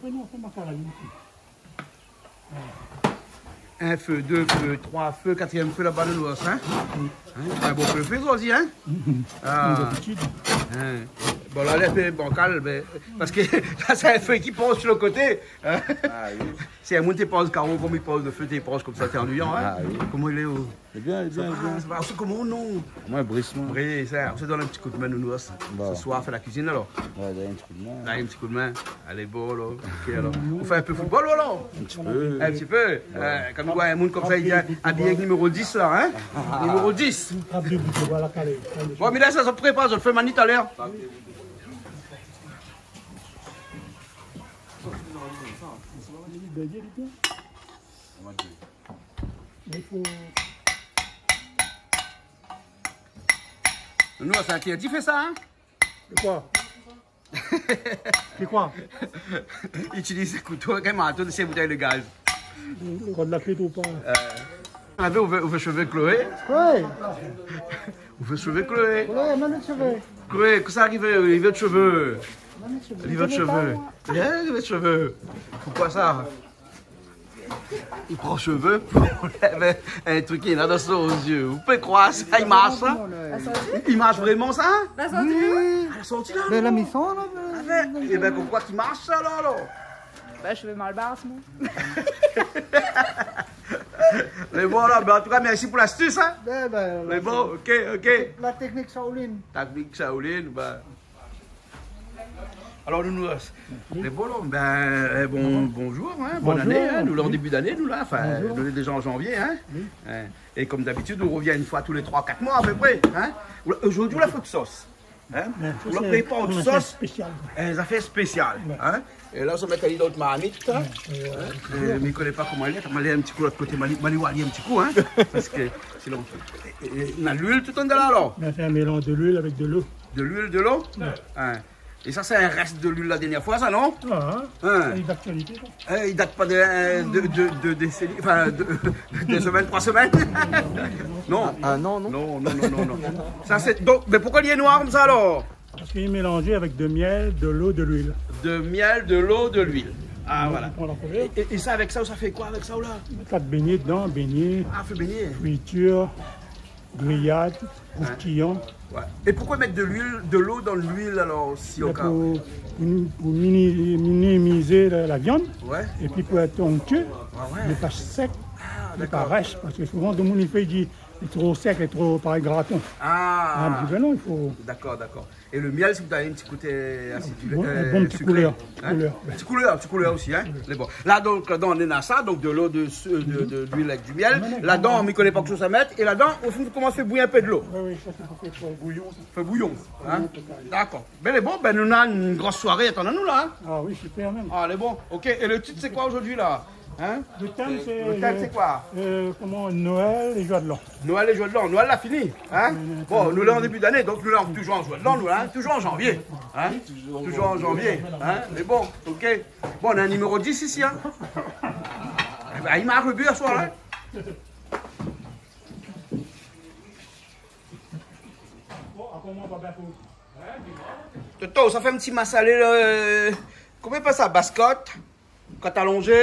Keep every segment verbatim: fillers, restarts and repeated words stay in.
Mé non, sé makaroni isi. In fé, dé fé, troi fé, katrièm fé laba, Nounours, in ? In ? In bon fé, fé sa osi, in ? Ah. Dabitid. In. Bon, la, lé in pé bankal, mé, parske la, sé in fé ki poz su lo koté, in ? Ah oui. Si in moun té poz karo, konm i poz lo fé, té poz konmsa, té annuiyan, in ? Ah oui. Koman i lé, ou ? Lé bien, lé bien, lé bien. Sa va, sa va. Sé koman, non ? Moin, Brice, moin. Brice, in, ou sa donn in ti koudmin, Nounours. Bon. Sé soir, fé la kuizine, alor. Ouais, donn in ti koudmin. Donn in ti koudmin. Alé, bon, alor. Ok, alor. Ou fé in pé football, alor ? In ti pé. In ti pé. Ouais. Euh, konm ou voi, in moun konmsa, li vien abiyé avèk niméro dix, la, in ? Niméro dix. Bon, mé la, sa, sa prépar, sa fé mani talèr. Mé fo... Nounours, sa, ti, ti fé sa, in ? Sé koi ? Sé koi ? Itiliz kouto, kan marto, sé boutèy de gaz. Ou gard la kli ou pa ? Euh, ou vé, ou vé shové Chloé ? Oui. Ou vé shové Chloé ? Oui, mèm shové. Chloé, kosa i vé, i vé shové ? Mèm shové. I vé shové. Bien, i vé shové. Poukoi sa ? I pran shové pou lèv in trik ki néna dan son zié. Ou pé kroir sa i marsh, sa ? La sorti ? I marsh vréman, sa ? La sorti, oui. Ah, la sorti, la, non ? Mé la mi san, la, mé... Ah, mé, é bin, konm koi ki marsh, sa, la, alor ? Bin, shové malbar, sinon. Mé bon, la, bin, an tou ka, mèrsi pou lastis, in ? Bin, bin, mé bon, ok, ok. La teknik Shaolin. Teknik Shaolin, bin. Alor, Nounours, lé bon, la, bin, euh, bon, bonjour, in, bone ané, in, nou lé an débu d'ané, nou, la, anfin, nou lé déza an janvié, in. Oui. In. É konm dabitid, ou revien in foi tou lé troi, kat moi, a pé pré, in. Zordi, ou la fé out sos, in. Bin, sa, ou la prépar out sos, in, zafèr spésial, in. É la, ou sa mèt ali dan out marmit, in. É, euh, mé mi koné pa koman i lé, atann, ma alé in ti kou lot koté, ma alé, ma alé oir ali in ti kou, in. Parske sinon, é, é, na luil tout andan la, alor ? Bin, sé in mélanz de luil avèk de lo. De luil, de lo ? Ouais. In. É sa, sé in rès de luil la dèrnièr foi, sa, non ? Ah, in. Lé d'aktualité, sa. Eh, i dat pa de, de, de, de déseni, anfin, de, de semèn, troi semèn. Non. Ah, non, non. Non, non, non, non, non. Sa, sé, donk, mé poukoi li lé noir konmsa, alor ? Parske li lé mélanzé avèk de mièl, de lo, de luil. De mièl, de lo, de luil. Ah, voilà. Donk, ou pran la koulèr. É, é, é sa, avèk sa, ou sa fé koi avèk sa, ou la ? Mèt sa, bégné dedan, bégné. Ah, fé bégné. Fritir. Griyad, kroustiyan. Ouais. É poukoi mèt de luil, de lo dan luil, alor, si o ka ? Pou, pou, pou mini-, minimizé la, la viann. Ouais. Épi pou èt onktié, mé pa sèk, mé pa rès, parske souvan, demoun i fé, i di, lé tro sèk, lé tro parèy graton. Ah. Ah, mé bin non, i fo... Dakor, dakor. É le mièl, sé pou donn in ti koté asidulé, in bon ti koulèr. Ti koulèr, ti koulèr osi, in. Mé bon. La, donk, ladan, nou néna sa, donk de lo, de, de, de luil avèk du mièl. Ladan, mi koné pa kosa sa mèt. É ladan, ou fé, komans fé bouyir in pé de lo. Oui, oui, sa, sé pou fé bouyon, sa. Fé bouyon, in. Dakor. Bin, lé bon, bin, nou néna in gro soiré i atann anou, la, in. Ah oui, super, mèm. Ah, lé bon. Ok. É le tit, sé koi zordi, la ? In ? Le tèm, sé, le tèm, sé koi ? Euh, koman, Noèl é jour de l'an. Noèl é jour de l'an. Noèl la fini, in ? Bon, nou lé an débu d'ané, donk nou lé touzour an jour de l'an, nou, in ? Touzour an janvié, in ? Touzour an janvié, in ? Mé bon, ok. Bon, nou néna in niméro dix isi, in ? Eh bin, i mark le bu aswar, in ? Toto, sa fé in ti masalé, euh, koman i apèl sa, baskot ? Kan ou lé alonzé,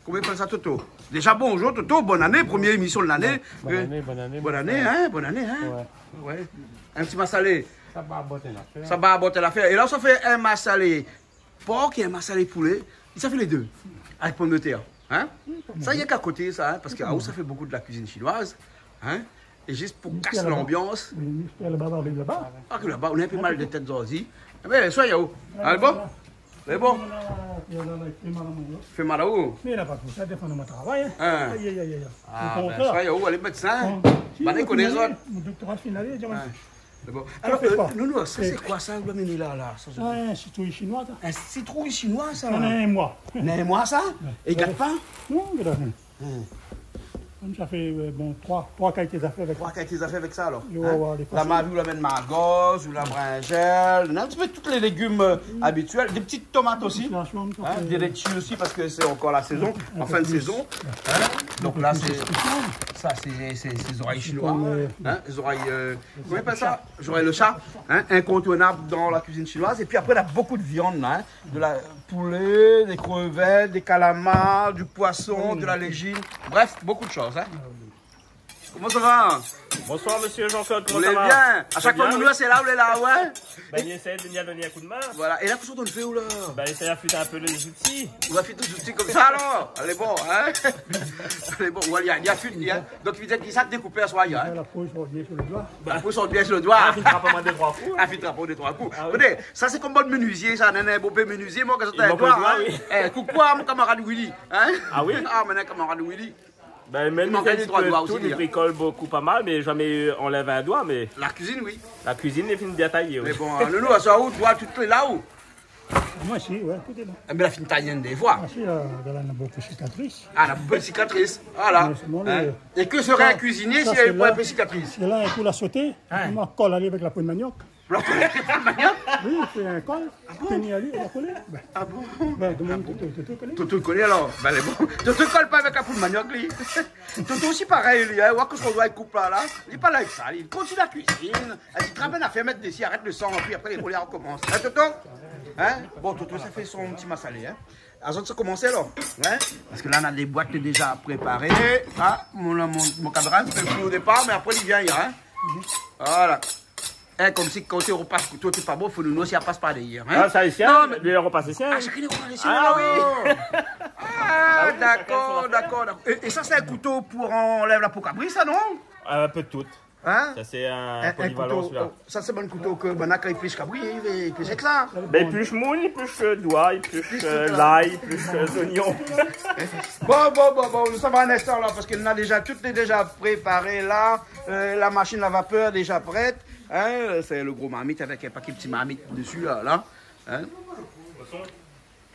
koman i apèl sa, Toto ? Déza, bonjour, Toto, bone ané, promié émision de l'ané. Bone ané, bone ané, in, bone ané, in. Ouais. In ti masalé. Sa va bot in afèr. Sa va bot in afèr. É la, ou sa fé in masalé por é in masalé poulé. Ou sa fé lé dé. Avèk pomdetèr, in. Sa, rienk a koté, sa, in, parske, ah, ou sa fé bonpé de la kuizine shinoiz, in. É zis pou kas lanbians. Mé laba, laba. Ah, ke laba, ou néna in pé mal de tèt zordi. Ébin, soyé aou. Alé, bon. Lé bon. Fé mal aou. Mé la pa pou sa, défan mon travay, in. Ay, ay, ay, ay. Ah, bin, soyé aou, alé médsin. Bann i koné zot. Mon doktora fini, alé. Mé bon. Alor, euh, Nounours, sa, sé koi sa, ou la amenn la, la, sa ? In sitrouy shinoi, sa. In sitrouy shinoi, sa ? Néna in moi. Néna in moi, sa ? Ouais. É i gat pa ? Non, i gat pa. Konm sa fé, euh, bon, troi, troi kalité zafèr avèk sa. Troi kalité zafèr avèk sa, alor. La, ma vi ou la amenn margoz, ou la brinzèl, in ti pé tout lé légim, euh, abitièl, dé ti tomat osi. In, dé létshi osi, parske sé ankor la sézon, an fin de sézon. In ? Donk la, sé, Sa, sé, sé, sé zorèy shinoi, in, zorèy, euh, koman i apèl sa ? Zorèy le sha, in, inkontournab dan la kuizine shinoiz. É pi apré, na bonpé de viann la, in, de la poulé, dé krevèt, dé kalamar, du poisson, de la léjine. Bref, bonpé de shoz, in. Koman sa va ? Bonsoir, monsieur Jean-Claude, koman sa va ? Ou lé bien ? A shak foi nou lé la, ou lé la, oué. Ben, i éséy de bien donn in kou d'min. Voilà. É la, kosa ou fé la ? Ben, éséy afit in pé lé zouti. Ou afit lé zouti konmsa, alor ? Alé, bon, in ? Alé, bon, oué, li la, li la afit, li, in. Donk, i vé dir ke sa dékoup aswar, in ? La po i sort bien su le doi. La po i sort bien su le doi. Ah, fine trap amoin dé troi kou. Ah, fine trap amoin dé troi kou. Ah oui. Ékout, sa, sé konm bann menuié, sa, néna in bon pé menuié, moin, kan sa, in doi, in. Eh, koukou a mon kamarad Willy, in ? Ah oui ? Ah, mon kamarad Willy. Ben, mèm li fé in ti pé tout, li brikol bonpé, pa mal, mé zamé anlèv in doi, mé la kuizine, oui. La kuizine, li fine bien tayé, oui. Mé bon, nou, nou, sa, ou, ou, tout lé la, ou ? Moin, si, oué, tout lé la. Eh, mé la fine tayé dé foi. Ah, si, la, la, na bonpé de sikatris. Ah, na bonpé de sikatris. Voilà. Mé solman, in ? É ke sré in kuizinié si li navé poin in pé de sikatris ? Sé la, in kou la soté, in ? Koman kol ali avèk la po de maniok. Ou la kolé la maniok ? Oui, fé in kol. Ah bon ? Teni ali, ou la kolé. Ben, ah bon ? Ben, demann Toto, Toto i koné. Toto i koné, alor. Ben, lé bon. Toto i kol pa avèk la po de maniok, li. Toto osi parèy, li, in. Ou oi kosa son doi i koup la, la. Li lé pa la avèk sa, li kontinié la kuizine. Li trap in afèr, mèt dési, arèt le san, épi apré, lé kolé, i rokomans. In, Toto ? In ? Bon, Toto, sa fé son ti masalé, in. Azot, sa komans, alor. In ? Parske la, na dé boit déza préparé. Ah, mon, mon, mon kadraz, sé flou o dépar, mé apré, li vien, in. Voilà. Eh, konmsi kan ou té repas, kouto té pa bon, fo nou, nou osi, i pas par dèrièr, in ? Ah, sa, isi, non, mé li repas isi, in ? Ah, shakinn i repas isi, ah oui. Ah, dakor, dakor, dakor. É, é sa, sé in kouto pou anlèv la po kabri, sa, non ? In pé de tout. In ? Sa, sé in polivalan, kouto, sila. Sa, sé bann kouto ke banna, kan i plish kabri, i, i plish èk sa. Ben, i plish moun, i plish, euh, doi, i plish, euh, lay, i plish, euh, zoignon. Bon, bon, bon, bon, nou sava in instan la, parske nou na déza, tout lé déza préparé la. Euh, la machine à vapeur déjà prête, hein, c'est le gros marmite avec un paquet de petits marmites dessus, là, là, hein.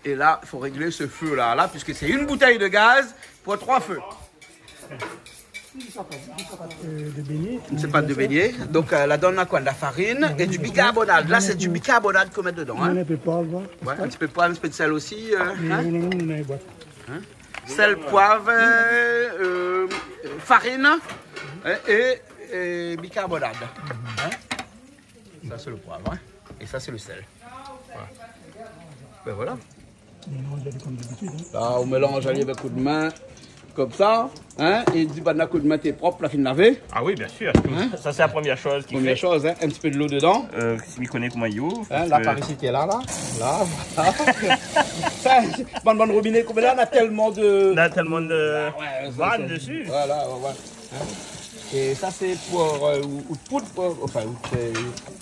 Et là, il faut régler ce feu-là, là, puisque c'est une bouteille de gaz pour trois feux. Euh, de beignet. C'est pas de beignet. Donc, euh, là-dedans, on a quoi ? De la farine et du bicarbonate. Là, c'est du bicarbonate qu'on met dedans, hein. Ouais, un petit peu de poivre, un petit peu de sel aussi, euh, hein. Sel, poiv, euh, euh, farine, hein, é, é bikarbonat. Hein ? Sa sé lo poiv, hein, é sa sé lo sèl. Voilà. Ben voilà. Mélanz ali konm dabitid, hein. La ou mélanz ali avèk kou d'min, konmsa, hein, é di banna kou d'min té prop, la fine lavé. Ah oui, bien sûr. Hein ? Sa sé la promièr shoz ki fé. Promièr shoz, hein, in ti pé dolo dedan. Euh, si mi koné koman i ouv, hein, la, par isi, té la, la. La, voilà. Sa, bann, bann robiné, konm la, na tèlman de, na tèlman de vann dési. Voilà, ouais, ouais. Hein ? É sa sé pou, euh, out poud, pou, anfin, out, euh,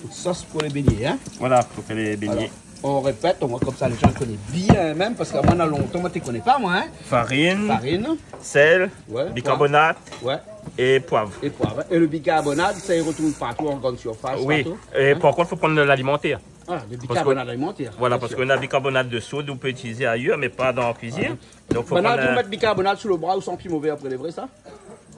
out sos pou lé bégné, hein ? Voilà, pou fé lé bégné. Alor, on répèt, on voit comme ça les gens connaissent bien même, parce que moi, na lontan, moi, té koné pa, moi, hein. Farine, sèl, bikarbonat, ouais, é poiv. É poiv, hein. É lo bikarbonat, sa i retrouv partou an grann sirfas, partou, hein. Oui, é par kont, fo pran lalimantèr. Ah, lo bikarbonat alimantèr, bien sûr. Voilà, parske na bikarbonat de sod, ou pé itiliz ayèr, mé pa dan la kuizine. Ouais. Donk, fo pran, euh, mèt bikarbonat sou lo bra ou san pi mové apré, lé vré, sa ?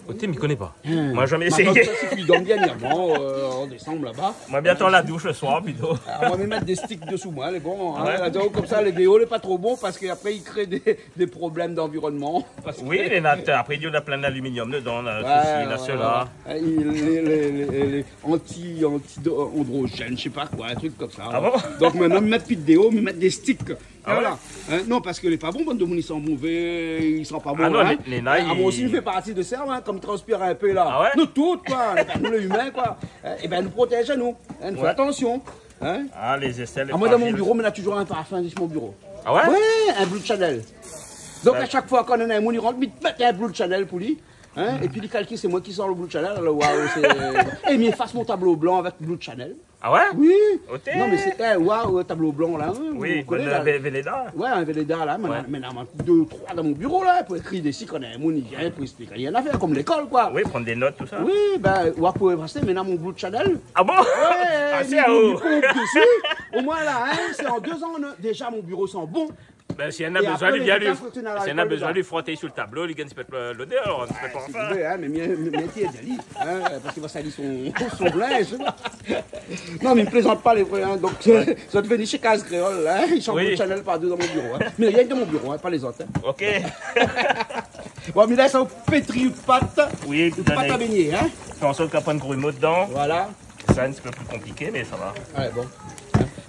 Oté, mi koné pa. Hmm. Moin la zamé éséyé. Sa i kui dan dernièrman, euh, an désanm, laba. Moin, bien atann la doush lo soir, plito. Ah, moin, mi mèt dé stik desou, moin, lé bon, hein. Ah ouais ? La, donk, konmsa, lé déo lé pa tro bon, parske apré, i kré dé, dé problèm d'anvironman, parske... Oui, mé na, apré, na plin d'aliminium dedan, la, ouais, sesi, la, ouais, sela. Ouais. Hein, i, lé, lé anti, anti androjèn, mi sé pa koi, in trik konmsa. Ah bon ? Donk, mintnan, mi mèt pi déo, mi mèt dé stik. Ah ouais ? Voilà. Hein, non, parske lé pa bon, bann demoun i san mové, i san pa bon, hein. Ah non, lé, lé, na, ah, moin osi, mi fé parti de sa, hein, konm mi transpir in pé la. Ah ouais ? Nou tout, koi. Ében, nou lé imin, koi. Hein, ében, nou protèz anou. Hein, nou fé atansion. Hein ? Ah, lé zèsèl, lé frajil. Ah, moin, dan mon biro, mi na touzour in parfin su mon biro. Ah ouais ? Ouais, in Blue Chanel. Donk, a shak foi, kan néna in moun i rant, mi mèt in Blue Chanel pou li. Hein ? Épi li kalkil sé moin ki sort lo Blue Chanel, alor, waouh, sé, é mi éfas mon tablo blan avèk Blue Chanel. Ah ouais ? Oui. Oté. Non, mé sé, eh, waouh, tablo blan la, hein, oui, ou koné, bann la, vé-, Velleda. Ouais, in Velleda la, mé na, mé na dé, troi dan mon biro la, pou ékri dési kan in moun i vien pou ésplik in afèr, konm lékol, koi. Oui, pran dé not, tousa. Oui, ben, ou pé pasé, mé na mon Blue Chanel. Ah bon ? Ouais, ah, mi, sé mi, mi ponp dési. Omoin la, hein, sé an dé zan, déza mon biro i san bon. Ben, si néna bézoin, li vien, li, si néna bézoin, li frot su lo tablo, li gingn in ti pé lodèr, alor, in ti pé, anfin. Si ou vé, hein, mé mi, mi, mi, ti, li, hein, parske va sali son, son linz. Non, mé mi plézant pa, lé vré, hein. Donk, sa té vni shé Kaz Kréol, hein. I sant Blue Chanel partou dan mon biro, hein. Mé rienk dan mon biro, hein, pa lézot, hein. Ok. Bon, mi lès aou pétri out pat. Oui, out pat a bégné, hein. Fé an sort ke la poin grimot dedan. Voilà. Sa, in ti pé pli konpliké, mé sa va. Ouais, bon.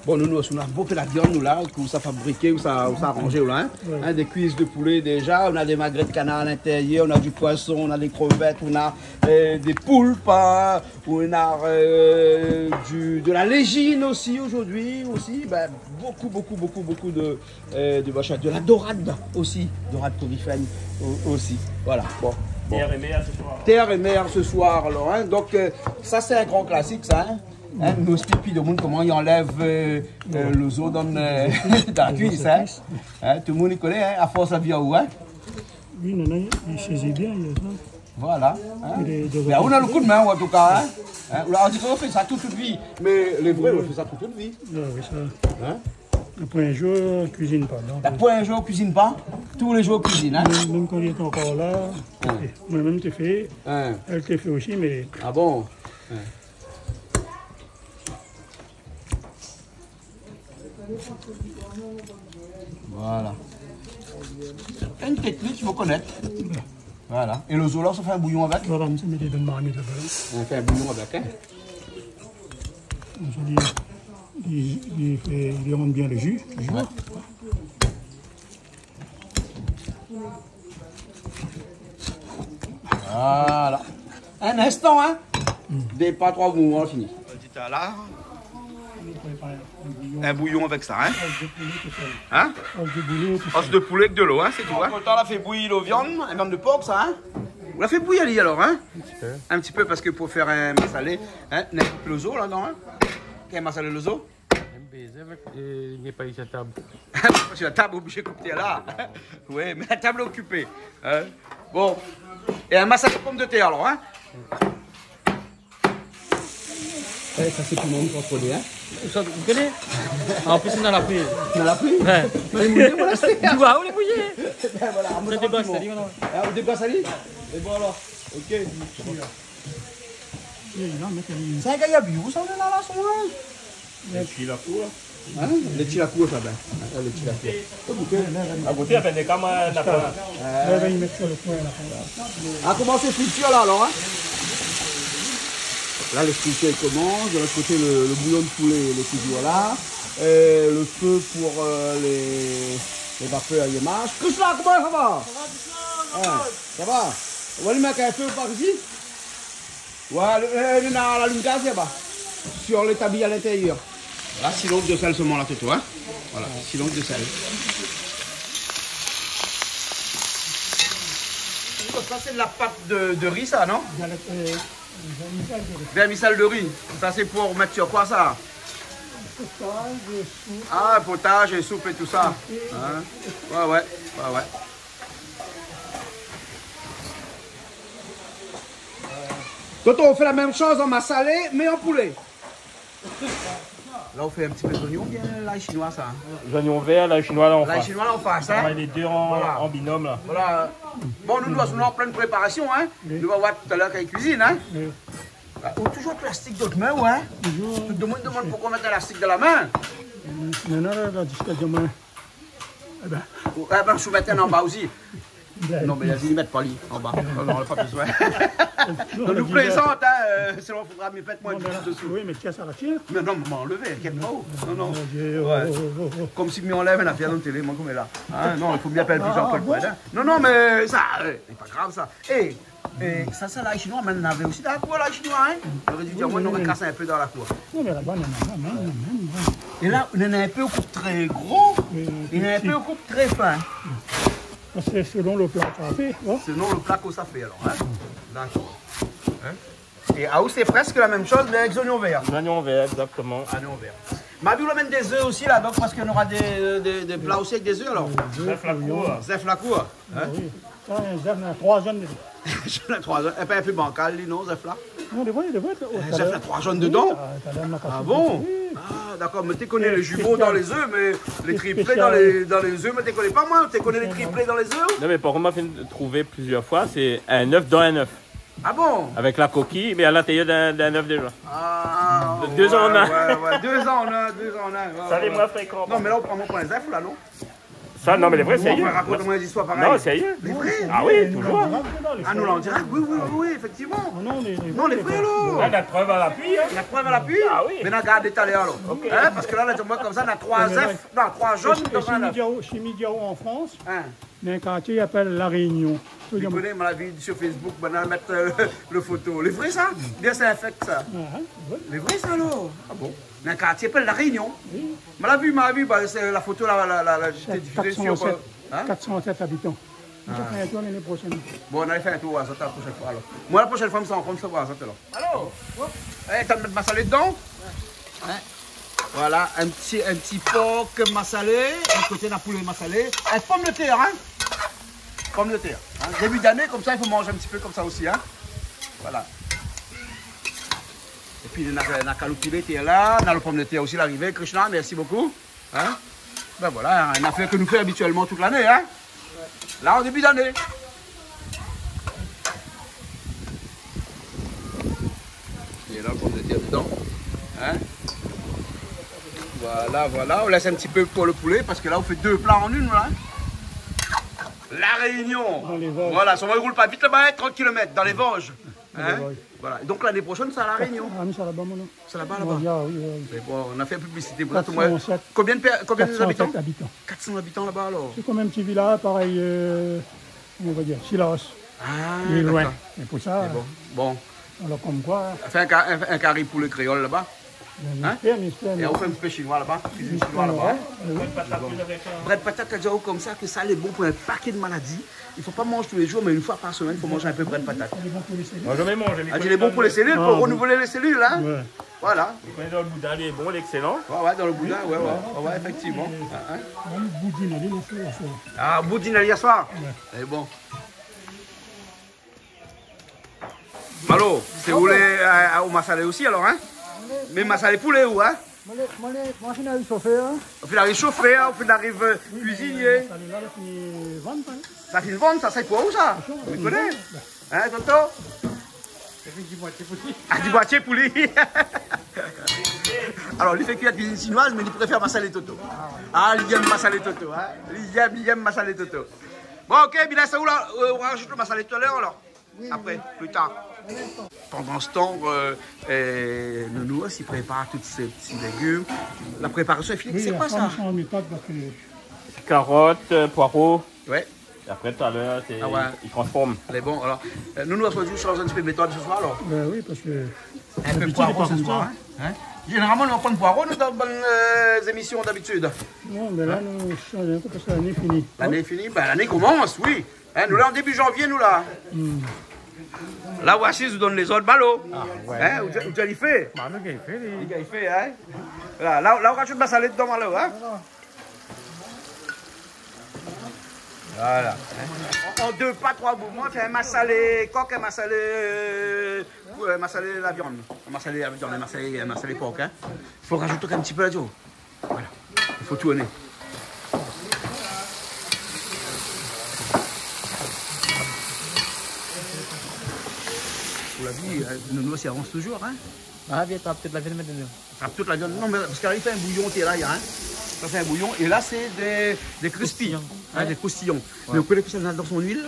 Bon, nou, nou, nou la bonpé la viann, nou, la, ke sa fabriké, ou sa, ou sa aranzé, ou la, hein. Ouais. Hein, des cuisses de poulet déjà, on a des magrets de canard à l'intérieur, on a du poisson, on a des crevettes, on a, euh, des poulpes, hein, on a, euh, du, de la légine aussi aujourd'hui, aussi, ben, beaucoup, beaucoup, beaucoup, beaucoup de, euh, de machin, de la dorade aussi, dorade qu'on y fait au-, aussi. Voilà. Bon, bon. Terre et mer ce soir. Terre et mer ce soir, alors, hein. Donc, euh, ça, c'est un grand classique, ça, hein. Hein, nou ésplik pi demoun koman i anlèv, euh, euh, le zo dan, euh, dan la kuis, hein. Hein, tout le monde i koné, hein, à force la viann, hein. Oui, non, non, il saisit bien, il y a ça. Voilà, hein. Il est de... Mé ou na le kou d'min, ou, an tou ka, hein. Hein, ou la, ou di ke ou fé sa tout, tout vi. Mé lé vré, ou fé sa tout, tout vi. Ah oui, ça. Hein ? Après un jour, on cuisine pas, non. Après un jour, on cuisine pas. Tous les jours, on cuisine, hein. Même, même quand il est encore là, moi-même, je fais. Hein. Elle te fait aussi, mais... Ah bon ? Hein. Voilà. Une technique, il faut connaître. Voilà. Et le zo la, sa fé in bouyon avèk ? Voilà, mi sa mèt dan marmit laba. On fait un bouillon avec, hein ? Konmsa, li, li, li fé, li rann bien le ju, le ju. Ouais. Voilà. Un instant, hein. Hmm. Dé, pa troi mouvman, fini. Ti tala. Nou prépar in bouyon. Un bouillon avec ça, hein. Os de poulé tousèl. Hein ? Os de poulé tousèl. Os de poulé avèk de lo, hein, sé tou, hein. Antretan, la fé bouyi lo viann, in viann de por, sa, hein. Ou la fé bouyi ali, alor, hein. In ti pé. In ti pé, parske pou fé in masalé, hein, néna in pé lo zo ladan, hein. Kèl masalé lo zo ? Mèm bézé avèk, euh, li lé pa isi a tab. Sur la tab, oblijé koup tèr la. Ouais, mé la tab lé okipé. Hein ? Bon. É in masalé pomdetèr, alor, hein ? Eh, sa sé piman, mi koné, hein ? Sa, ou koné ? An plis, nou na la pli. Nou na la pli ? Ouais. Mé li lé mouyé, voilà, sé... Ou oi, ou lé mouyé. Ben voilà, sa dégaz ali, non ? Hein, ou dégaz ali ? É bon, alor. Ok. Sa, gayar, ou sa, ou lé la, la, son, hein ? Lé ti la kour. Hein ? Lé ti la kour, sa, ben. Hein, lé ti la kour. A koté, ben, lé kama, na pa. Ah, komansé fritir la, alor, hein ? La, lé fritir i komans. De lot koté, le, le bouyon de poulé, lé toujour la. Euh, le fé pou, euh, lé, lé vapèr i marsh. Krishna, koman sa va ? Sa va, dousman, hein, sa va. Ou alim in fé par isi ? Ouais, le, euh, nou na la lim gaz laba. Sur létabli a l'intérieur. Voilà, six longues de sel seulement la, Toto, hein. Voilà, six longues de sel. Sa, sé la pat de, de ri, sa, non ? Galette, euh, vermicelle de riz. Vermicelle de riz. Sa, sé pou mèt sur koi, sa ? Potage, soupe. Ah, potage et soupe et tout ça. Soupe. Hein ? Ouais, ouais, ouais, ouais. Toto, ou fé la mèm shoz an masalé, mé an poulé. La, ou fé in ti pé zoignon oubien lay shinoi, sa, hein ? Zoignon vèr, lay shinoi la an fas. Lay shinoi la an fas, hein ? Ouais, lé dé an, voilà, an binom, la. Voilà. Bon, nou, nou, nou lé an plin préparasion, hein ? Oui. Nou va oir talèr kan i kuizine, hein ? Oui. Ou toujour lastik dan out min, ou, hein ? Toujour. Tout demoun i demann poukosa ou mèt lastik dan la min. Mé non, la, la, ziska domin. Eh ben. Ou, eh ben, sou mèt anba osi. Ben. Non, mé la di, mèt pa li anba. Non, non, pa bezoin. Non, nou plézant, hein, euh, sinon, fodra mi mèt moin désou. Non, mé la, oui, mé tiens, sa va, tiens. Mé non, mé anlèv, inkièt pa. Non, non. Mon Dieu, oh, oh, oh. Konmsi mi anlèv in afèr dan télé, moin, konm la. Hein, non, i fo bien apèl pli Jean-Paul Cohen, hein. Ah, bon ? Non, non, mé sa, euh, lé pa grav, sa. Eh, É sa, sa, lay shinoi, mé navé osi dan la kour, lay shinoi, hein ? Noré di, oui, moin, oui, noré kasé in pé dan la kour. Oui, mé laba, non, non, non. É la, néna in pé ou koup tré gro, é néna in pé ou koup tré fin. Parske selon le pla k'ou sa fé, hein ? Selon le pla k'ou sa fé, alor, hein ? Dakor. Hein ? É aou, sé prèsk la mèm shoz, mé avèk zoignon vèr. Zoignon vèr, exactement. Zoignon vèr. Ma vi ou la amenn dé zèf osi, la, donk, parske nora dé, dé, dé pla osi avèk dé zèf, alor. Zèf la kour. Zèf la kour, hein ? Ah oui. Sa, in zèf, na troi zone dedan. Zèf la troi zone. É pa in pé bankal, li, non, zèf la ? Non, lé vré, lé vré. Eh, zèf la troi zone dedan ? Oui, ah, talèr, nou la kasé. Ah bon ? Oui. Ah, dakor, mé té koné lé jumo dan lé zèf, mé lé triplé dan lé, dan lé zèf, mé té koné pa, moin, té koné lé triplé dan lé zèf ? Non, mé par kont, moin la fine trouvé plizièr foi, sé in zèf dan in zèf. Ah bon ? Avèk la kokiy, mé a l'intérieur d'in, d'in zèf déza. Ah, dé an an in. Ouais, ouais, dé an an in, dé an an in, ouais, ouais. Sa lé moin frékan. Non, mé la, ou pran, ou pran in zèf, la, non ? Sa, non, mé lé vré, sérié. Bon, rakont amoin in zistoir parèy. Non, sérié. Lé vré. Ah oui, toujour. Ah non, la, an dirèk, oui, oui, oui, oui, éfèktivman. Non, non, lé vré, alor. La, na prèv a lapui, in. Na prèv a lapui. Ah oui. Mé na gard talèr, alor. Ok. In, parske la, la, ou voi konmsa, na troi zèf, non, troi zone, si, si, si, an Frans. In. Mé in kartié i apèl La Rényon. Ou koné, moin la vi su Facebook, banna la mèt, euh, le foto. Lé vré, sa ? Bien, sé in fake, sa. Ah, oui. Lé vré, sa, alor ? Ah bon ? Mé in kartié i apèl La Rényon. Oui. Moin la vi, moin la vi, ba, sé la foto, la, la, la, la, té difizé su, euh, in ? Kat san sèt abitan. Ah. Nou sa fé in tour lané proshèn. Bon, nou sa fé in tour, nou sa fé la proshèn foi, alor. Moin, la proshèn foi, mi sa ankor, mi sa voir sa, alor. Alor, eh, ou la mèt masalé dedan ? In ? Voilà, in ti, in ti por masalé, in koté na poulé masalé, avèk pomdetèr, in ? Pomdetèr, in ? Début d'ané, konmsa, i fo manz in ti pé konmsa osi, in ? Voilà. Épi, na, na kaloupilé, té la, na lo pomdetèr osi, la arivé. Krishna, mèrsi bokou. In ? Bin voilà, in, in nafèr ke nou fé abitièlman tout lané, in ? La, an début d'ané. É la, pomdetèr dedan. In ? Voilà, voilà. Ou lès in ti pé pou le poulé, parske la, ou fé dé pla an inn, la. La Rényon. Dan lé Vosges. Voilà, sa va, i roul pa vit laba, in, trant kilomèt, dan lé Vosges. Dan lé Vosges. In ? Voilà. Donk, lané proshèn, sa La Rényon. Ah, mé sa laba, mon non. Sé laba, laba. Bon, ya, oui, oui. Mé bon, nou la fé piblisité pou tout le moun. Kat san sèt. Konbien de pè-, konbien d'abitan ? Kat san sèt abitan. Kat san abitan laba, alor. Sé konm in ti vilaz, parèy, euh, koman nou va dir, Cilaos. Ah, dakor. Lé loin. Sé pou sa, mé bon, bon. Alor, konm koi. Fé in ka-, in, in kari poulé kréol laba. Bin, mi espèr, mi espèr. É ou fé in ti pé shinoi laba, kuizine shinoi laba. Mé oui. Brèd patat, la di aou konmsa ke sa lé bon pou in paké de maladi. I fo pa manz tou lé jour, mé in foi par semèn, i fo manz in pé brèd patat. Lé bon pou lé sélil. Moin, mi manz, mé... Ah, lé bon pou lé sélil, pou renouvlé lé sélil, in. Ouais. Voilà. Ou koné, dan le boudin, lé bon, lé ékselan. Ouais, ouais, dan le boudin, ouais, ouais, ouais, ouais, éfèktivman. In, in. Dann boudin, alé, lé sèl, sèl. Ah, boudin, alé, yèr soir. Ouais. Lé bon. Malo, sé ou lé, euh, o masalé osi, alor, in ? Mé masalé poulé, ou, in ? Moin lé, moin lé, moin fine ariv shofèr, in. Ou fine ariv shofèr, ou fine ariv, euh, kuizinié. Oui, mé, euh, masalé la, la fine vann, in. Sa fine vann, sa, sé pou ou, sa ? Sa fine vann. Ou koné ? In, Toto ? Sa fine di moitié pou li. Ah, di moitié pou li. Alor, li fé kuir kuizine shinoiz, mé li préfèr masalé Toto. Ah, li yèm masalé Toto, in. Li yèm, li yèm masalé Toto. Bon, ok, bin la, sé ou la, euh, ou rajout le masalé talèr, alor ? Oui, oui. Apré, pli tar. Pandan se tan, euh, euh, Nounours i prépar tout sé ti légim. La préparasion lé fini. Oui, sé koi sa ? Sé karot, euh, poiro. Ouais. É apré, talèr, sé, ah ouais, i transform. Lé bon, alor. Euh, Nounours, ou shanj in ti pé de métod se soir, alor ? Bin oui, parske in pé d'abitid, poiro lé pa se soir, konmsa, in ? Zénéralman, nou pran poiro, nou, dan, dan, euh, zémision d'abitid. Non, mé la, nou shanj in pé parske lané lé fini. Lané lé fini, bin, lané i komans, oui. In, nou la an début janvié, nou la. Hmm. La, ou asiz, ou donn lé zord, Malo. Ah, ouais. In, ou di, ou di, li fé. Ba, nou, li fé, li. Li fé, in. Voilà, la, la, ou rajout masalé dedan, Malo, in. Voilà. In. An, an dé pa, troi mouvman, fé in masalé kok, in masalé, euh, in masalé la viann. In masalé la viann, in masalé, in masalé por, in. Fo rajout in ti pé la, Joe. Voilà. I fo tourné. Ou la vi, euh, Nounours i avans toujour, in ? Ah, vien, trap tout la viann, mèt dedan. Trap tout la viann. Non, mé parske la, li fé in bouyon, té la, in. Sa, sé in bouyon. É la, sé dé, dé crispy. Croustillant. In, ouais, dé croustillant. Ouais. Mé ou koné kosa néna dan son luil ?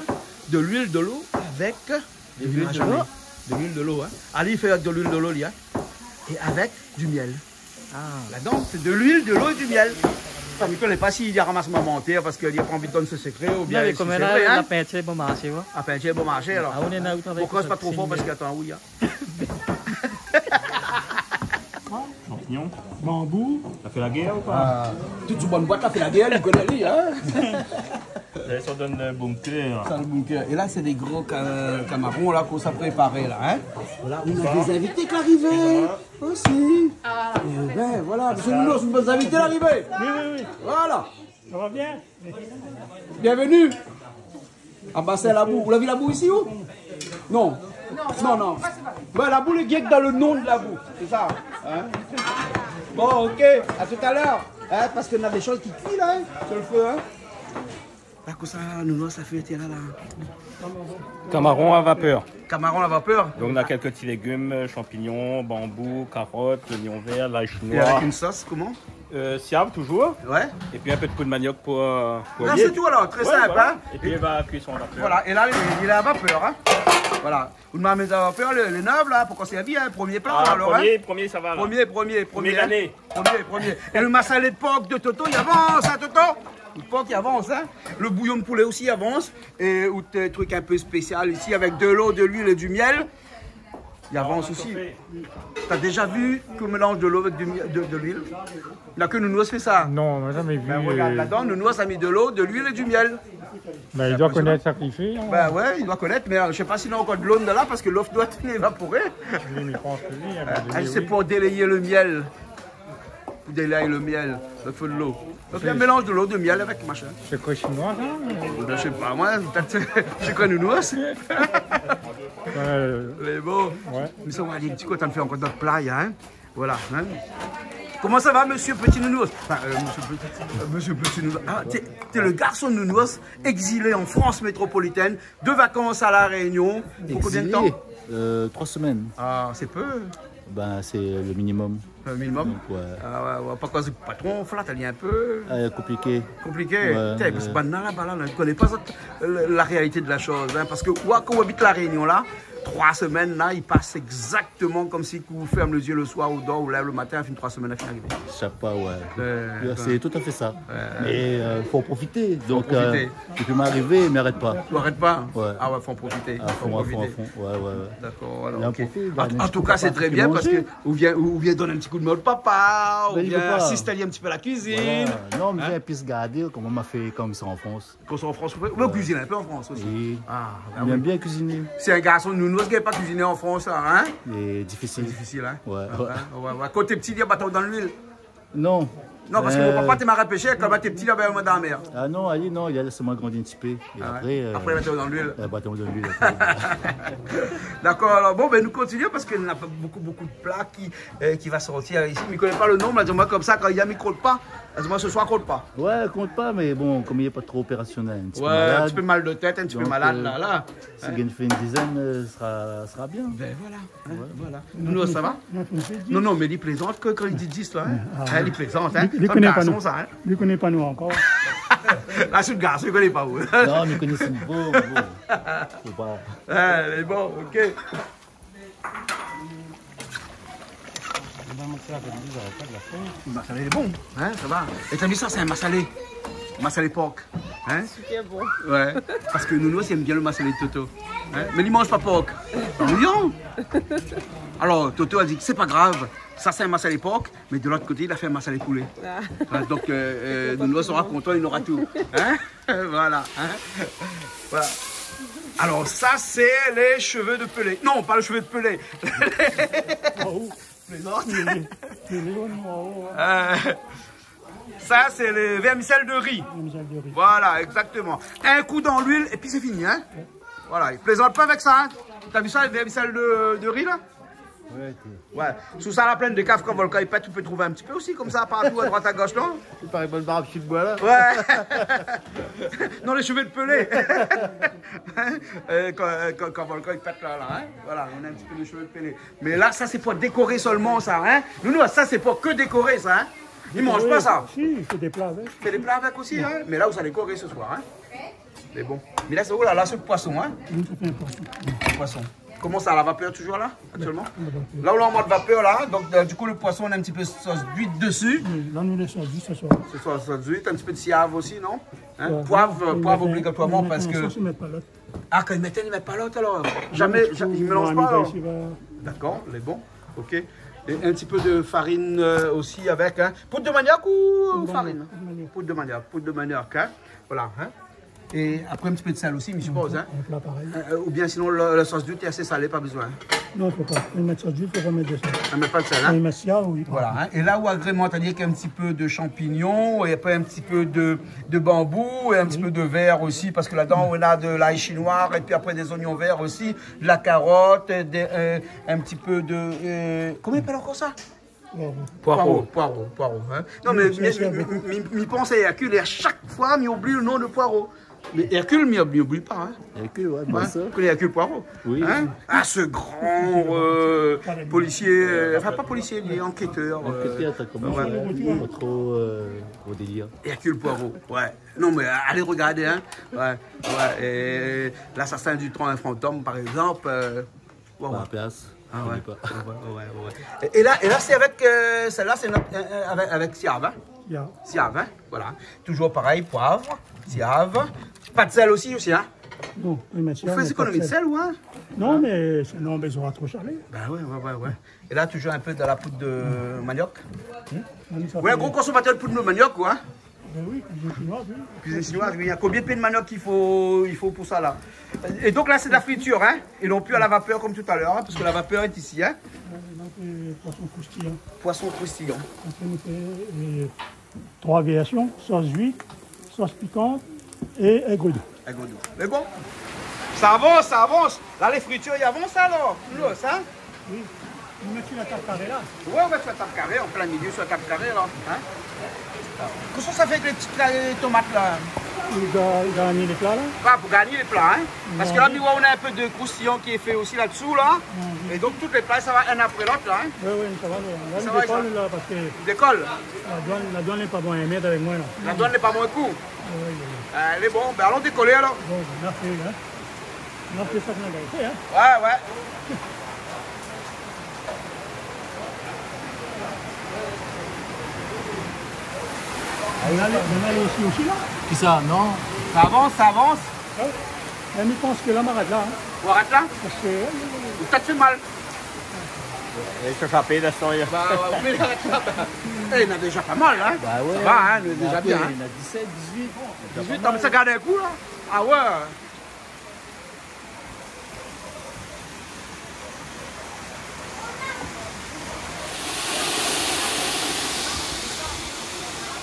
De luil, de lo, avèk de luil de lo. De luil de lo, in. Ali i fé avèk de luil de lo, li, in. É avèk du mièl. Ah. Ladan, sé de luil, de lo é du mièl. Sa, mi koné pa si li la ramas mon mantèr parske li la pa anvi donn son sekré oubien... Non, mé si sé vré, in. La pintir lé bon marshé, ouais. La pintir lé bon marshé, alor. Ah, ou néna, ou travay... Bon, koz pa tro for parske, atann, oui, in. Shanpignon. Banbou. La fé la guèr ou pa ? Ah, tout sou bann boit la fé la guèr, li koné, li, in. Sa, sa donn, euh, bon kèr. Sa, le bon kèr. É la, sé dé gro ka-, kamaron, la, k'ou sa préparé, la, in. Voilà, nou na dé zinvité ki la arivé osi. Ah. É bin, voilà, sé nou, sé bann zinvité la arivé. Oui, oui, oui. Voilà. Sa va bien ? Bienvenue. Ah ba, sé Labou. Ou la vi Labou isi, ou ? Non. Non, non. Bin, Labou, lé gèk dan le non de Labou. Sé sa, in ? Bon, ok. A tout à l'heure. In, parske na dé shoz ki kui la, in, su le fé, in. La, kosa Nounours la fé, tiens, la, la. Kamaron a vapèr. Kamaron a vapèr. Donk, nou na kèlk ti légim, euh, shanpignon, banbou, karot, zoignon vèr, lay shinoi. É avèk in sos, koman ? Euh, siav, toujour. Ouais. Épi in pé de poud maniok pou, euh, pou... La, sé tou, alor, trè sinp, hein. Épi li va kui an vapèr. Voilà, é la, li, li lé a vapèr, hein. Voilà. Ou la mèt a vapèr, lé, lé nèv, la, pou konsèrv, hein, promié pla, alor, hein. Promié, promié, sa va, la. Promié, promié, promié. Promié lané. Promié, promié. É le masalé de por de Toto, li avans, hein, Toto ? Le por i avans, hein. Le bouyon de poulé osi i avans. É out trik in pé spésial isi, avèk de lo, de luil é du mièl, li avans osi. T'as déjà vu qu'on mélange de l'eau avec du miel, de, de l'huile ? Na ke Nounours i fé sa. Non, nou la zamé vi. Ben, regard, euh, ladan, Nounours la mèt de lo, de luil é du mièl. Ben, li doi konèt sak li fé, hein. Ben ouais, li doi konèt, mé, euh, mi koné pa si néna ankor de lo dedan la, parske lo doi èt évaporé. Oui, mé mi pans ke oui, hein. Ah, sé pou déléyé le mièl. Pou déléyé le mièl, i fo de lo. Donk, sé in mélanz de lo, de mièl avèk machin. Sé koi, shinoi, sa ? Ben, mi koné pa, moin, pétèt sé, sé koi, Nounours ? Euh, mé bon. Ouais. Mé sa, nou va alé in ti kou, atann, fé ankor dot pla, hein. Voilà, hein. Koman sa va, monsieur Petit Nounours ? Enfin, euh, monsieur Petit, euh, monsieur Petit Nounours. Ah, t'es, t'es le garçon de Nounours, exilé en France métropolitaine, de vacances à La Réunion. Pour combien de temps ? Exilé, euh, trois semaines. Ah, c'est peu. Ben, c'est le minimum. Le minimum ? Donc, ouais. Ah ouais, ouais, parske le patron i flat ali in pé. Ah, konpliké. Konpliké. Ouais, ouais. Té, parske banna laba la, la, i koné pa sa, la, la réalité de la chose, hein, parske ou, kan ou abit La Réunion la, trois semaines la, i pas exactement konm si ou fèrm lé zié le soir, ou dor, ou lèv le matin, fine trois semaines, fine arivé. Chaque fois, ouais. Euh, c'est tout à fait ça. Ouais. Mais, euh, faut en profiter. Faut en profiter. Donc, euh, Dopi mi arivé, mi arèt pa. Ou arèt pa ? Ouais. Ah ouais, fo an profité. À fond, à fond, à fond. Ouais, ouais, ouais. D'accord, alors, ok. An tou ka, sé trè bien parske ou vien, ou vien donn in ti kou de min o papa, ou vien asist ali in ti pé a la kuizine. Voilà. Non, mé mi vien plis gardé koman ma fé konm sa an Frans. Konm sa an Frans, ou kuizine in pé an Frans osi. Oui. Ah, ben oui. Mi èm bien kuiziné. Sé in garson Nounours ki la pa kuiziné an Frans, hein ? Lé difisil. Difisil, hein ? Ouais, ouais. Kan ou té piti, i bat aou dan luil. Non. Non, parske mon papa té marin pésèr, kan moin té piti, li la anvoy amoin dan la mèr. Ah non, ali, non, li la lès amoin grandi in ti pé. É apré, euh, apré, li la mèt aou dan luil. Li la mèt amoin dan luil, apré. D'accord, alors, bon, ben, nou kontinié parske na pa bokou, bokou de pla ki, euh, ki va sortir isi. Mé mi koné pa le nom, la di amoin konmsa, kan i di mi kont pa, la di amoin se soir kont pa. Ouais, kont pa, mé bon, konm li lé pa tro opérationnel, in ti pé malad. Ouais, in ti pé mal de tèt, in ti pé malad, euh, la, la. Si i gingn fé in dizèn, euh, sra, sra bien. Ben voilà. Hein, voilà. Nounours, sa va ? Non, non, mé li plézant kan, kan li di dis la, hein. Ah, li plézant, hein. Li, li koné pa nou. Sa, in garson, sa, hein. Li koné pa nou ankor. La, sé in garson, li koné pa ou. Non, mé li koné, sé in bon, bon. Fo pa. Ah, mé bon, ok. Masalé lé bon, hein, sa va. É ou la vi sa, sé in masalé. Masalé por. Hein ? Super bon. Ouais. Parske Nounours i èm bien le masalé de Toto. Hein ? Mé li manz pa por. Non. Alor, Toto la di, sé pa grav. Sa, sé in masalé por, mé de lot koté, li la fé in masalé poulé. Ah. Hein, donk, euh, euh, Nounours sra kontan, li nora tout. Hein ? Voilà, hein ? Voilà. Alor, sa, sé lé shové de Pelé. Non, pa le shové de Pelé. Plézant. Euh, sa, sé le vèrmisèl de ri. Vèrmisèl de ri. Voilà, exactement. In kou dan luil, épi sé fini, hein. Voilà, i plézant pa avèk sa, hein. Ou la vi sa, le vèrmisèl de, de ri, la ? Ouais, ok. Ouais. Sou sa, la plèn de Kaf, kan volkan i pèt, ou pé trouv in ti pé osi, konmsa, partou, a droit, a gosh, non ? I paré bone barb sud bois, la. Ouais. Non, le shové de Pelé. Hein ? Euh, kan, euh, kan, kan volkan i pèt, la, la, hein. Voilà, nou na in ti pé le shové de Pelé. Mé la, sa, sé pou dékoré solman, sa, hein. Nounours, sa, sé pou ke dékoré, sa, hein. I manz pa sa. Dékoré, si, i fé dé pla avèk. Fé dé pla avèk osi, hein. Mé la, ou sa dékoré se soir, hein. Mé bon. Mé la, sé, oh la la, sé le poisson, hein. Oui, sa fé in poisson. Poisson. Koman sa, la vapèr toujour la, aktièlman ? Ouais, la vapèr. La, ou lé an mod vapèr la, donk, euh, du kou, le poisson, ou na in ti pé sos d'uit desi. Oui, la, nou lé sos d'uit se soir. Se soir, sos d'uit, in ti pé de siav osi, non ? Hein ? Ouais, poiv, non, poiv mé, obligatoirman, mé parske sos, i mèt pa lot. Ah, kan i mèt inn, i mèt pa lot, alor. Zamé, non, ja-, i mélanz pa, alor. D'accord, lé bon. Ok. É in ti pé de farine, euh, osi avèk, hein. Poud de maniok ou farine ? Poud de maniok. Poud de maniok, poud de maniok, hein. Voilà, hein. É apré, in ti pé de sèl osi, mi sipoz, hein. In pla parèy. Euh, euh, oubien sinon, le, le sos d'uit lé asé salé, pa bezoin. Non, fo pa. I mèt sos d'uit, fo pa mèt de sèl. I mèt pa de sèl, hein. I mèt siav, oui. Voilà, hein. É la, ou agrémant avèk in ti pé de shanpignon, é apré in ti pé de, de banbou, é in ti pé de vèr osi, parske ladan, ou na de lay shinoi, épi apré dé zoignon vèr osi, de la karot, dé, euh, in ti pé de, euh, koman i apèl ankor sa ? Poiro. Poiro, poiro, poiro, hein. Non, mé, mé, mé, mé, mé, mi pans a Hercule é a shak foi, mi oubli le nom de poiro. Mais Hercule, mi, mi oubli pa, hein. Hercule, ouais, bien sûr. Ouais, ou koné Hercule Poirot. Oui. Hein ? Ah, ce grand, euh, policier, euh, enfin, pas policier, il est enquêteur, euh, enquêteur, t'as compris, ouais, pas trop, euh, au délire. Hercule Poirot, ouais. Non, mais allez regarder, hein. Ouais, ouais. Et L'assassin du train fantôme, par exemple, euh, ouais, ouais. Pas la place. Ah ouais. Je connais pas. Ouais, ouais, ouais, ouais. Et, et là, et là, c'est avec, euh, celle-là, c'est notre, euh, euh, avec, avec Siav, hein. Siav. Siav, hein, voilà. Toujours pareil, poivre, siav. Pas de sel aussi, aussi, hein. Non, oui, mais... Vous faites économie de sel, ou, hein ? Non, mais c'est, non, mais ils auront trop salé. Ben ouais, ouais, ouais, ouais. Et là, toujours un peu de la poudre de manioc. Hmm ? Ouais, ça fait gros consommateur de poudre de manioc, quoi, hein. Ben oui, cuisine chinoise, oui. Cuisine chinoise, oui. Il y a combien de pieds de manioc qu'il faut, il faut pour ça, là ? Et donc là, c'est de la friture, hein ? Et non plus à la vapeur comme tout à l'heure, hein, parce que la vapeur est ici, hein ? Ouais, donc, euh, poisson croustillant. Poisson croustillant. Après, on fait, euh, trois variations, sauce huître, sauce piquante et aigre-doux. Aigre-doux. Mais bon, ça avance, ça avance. Là, les fritures, il avance alors. Nous, ça. Oui. Nous mettons sur la table carrée là. Ouais, on met sur la table carrée, en plein milieu, sur la table carrée, là. Hein ? Qu'est-ce que ça fait avec les petites, là, les tomates, là ? Pour ga-, garnir les plats, là. Ah, pour garnir les plats, hein. Parce que là, ouais, on a un peu de croustillant qui est fait aussi là-dessous, là. Mhm. Et donc, toutes les plats, ça va un après l'autre, là, hein. Ouais, ouais, ça va, là. Là, ça va, ça décolle, là, parce que... Décolle. La douane, la douane lé pa bon, èl mèt avèk moin la. La douane lé pa bon ékou. Aïe, aïe, aïe. Alé, bon, bin, alon dékolé alor. Bon, bin, mèrsi, in. Mèrsi, sa nou la fé, in. Ouais, ouais. Ah, néna, néna osi, osi la. Kisa ? Non. Sa i avans, sa i avans. Ouais. Mé mi pans ke la, ma arèt la, in. Ou arèt la ? Parske, euh, ou tèt i fé mal. É sa, sa pé, la, sa, ya. Ba, ouais, ou pé arèt la. É, néna déza pa mal, in. Ba ouais. Sa va, in, néna déza bien, in. Mé apré, néna disèt, dizuit. Dizuit, non, mé sa i gard in kou, la. Ah ouais.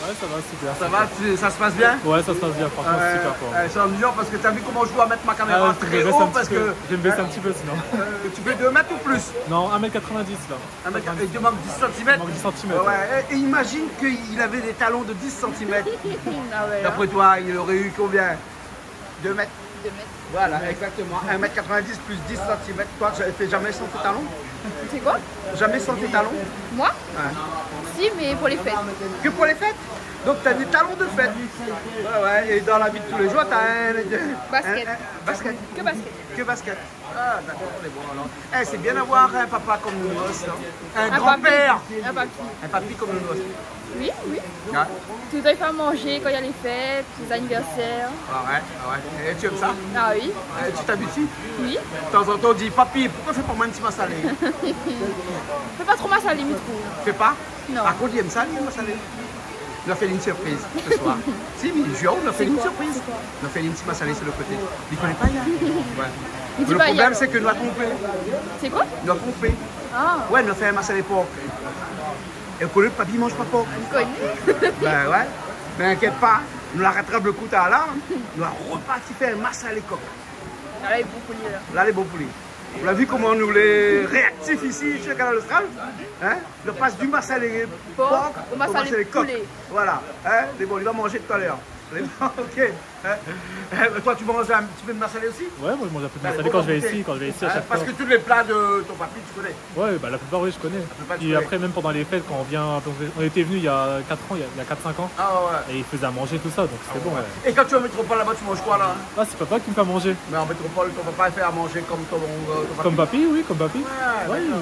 Ouais, sa va, super, super. Sa va, tu, sa i pas bien ? Ouais, sa i pas bien, fransman, sé super, koi. Ouais, ouais, sé amiuzan parske ou la vi koman mi doi mèt mon kaméra trè o, parske... Ah, ou pé bès in ti pé. Mi pé bès in ti pé, sinon. Euh, ou fé dé mèt ou plis ? Non, un mètre quatre-vingt-dix, la. Un mètre, é i mank dis santimèt. I mank dis santimèt, ouais. Ouais, ouais. É, é imazine ke li lavé dé talon de dis santimèt. Ah ouais, in. D'apré toi, li noré u konbien ? Dé mèt. Dé mèt. Voilà, exactement. Un mètre quatre-vingt-dix plus dix santimèt. Toi, tu fais jamais sans tes talons ? C'est quoi ? Jamais sans tes talons ? Moi ? Ouais. Si, mais pour les fêtes. Que pour les fêtes ? Donc, t'as des talons de fête. Ouais, ouais. Et dans la vie de tous les jours, t'as un, un, un basket. Basket. Que basket. Que basket. Ah, d'accord, on est bon, alors. Eh, c'est bien d'avoir un papa comme Nounours, hein. Un grand-père. Un papi. Un papi comme Nounours. Oui, oui. Ah. Tout le temps, il fait à manger quand il y a les fêtes, les anniversaires. Ah ouais, ah ouais. Et tu aimes ça ? Ah oui. Et tu t'habitues ? Oui. De temps en temps, on dit, « Papi, pourquoi tu fais pas moi un petit massalé ? » Fais pas trop massalé, mi trouv. Fais pas ? Non. Par contre, il aime ça, lui, le massalé. Nou la fé in sirpriz se soir. Si, mi di aou, nou la fé in sirpriz. C'est quoi ? Nou la fé in ti massalé su le koté. Li koné pa, li. Ouais. Le problème, c'est que nou la tronpé. C'est quoi ? Nou la tronpé. Ah. Ouais, nou la fé in massalé por. É ou koné, papi i manz pa por. Ou koné. Ben ouais. Mé inkièt pa, nou la ratrap le kou talèr la. Nou la reparti fé in massalé kok. La, lé bon pou li, la. La, lé bon pou li. Ou la vi koman nou lé réaktif isi, shé Kanal Austral, in ? Nou la pas du massalé por o massalé kok. Voilà. In ? Mé bon, li va manzé talèr. Lé bon, OK. In ? Eh, toi, tu manges un petit peu de massalé aussi ? Ouais, moi, je mange un peu de massalé quand je vais ici, à chaque fois. Allez, on va goûter. In ? Parce que tous les plats de ton papy, tu connais ? Ouais, bah, la plupart, oui, je connais. La plupart, tu connais. Puis après, même pendant les fêtes, quand on vient, on était venu il y a quatre ans, il y a, il y a quatre, cinq ans, ah ouais, ouais, et il faisait à manger, tout ça, donc c'était bon, ouais. Ah ouais. Et quand tu es en métropole là-bas, tu manges quoi, là ? Ah, c'est papa qui me fait à manger. Mais en métropole, ton papa, il fait à manger comme ton, euh, ton papy ? Comme papy, oui, comme papy. Ouais, d'accord. Ouais, il,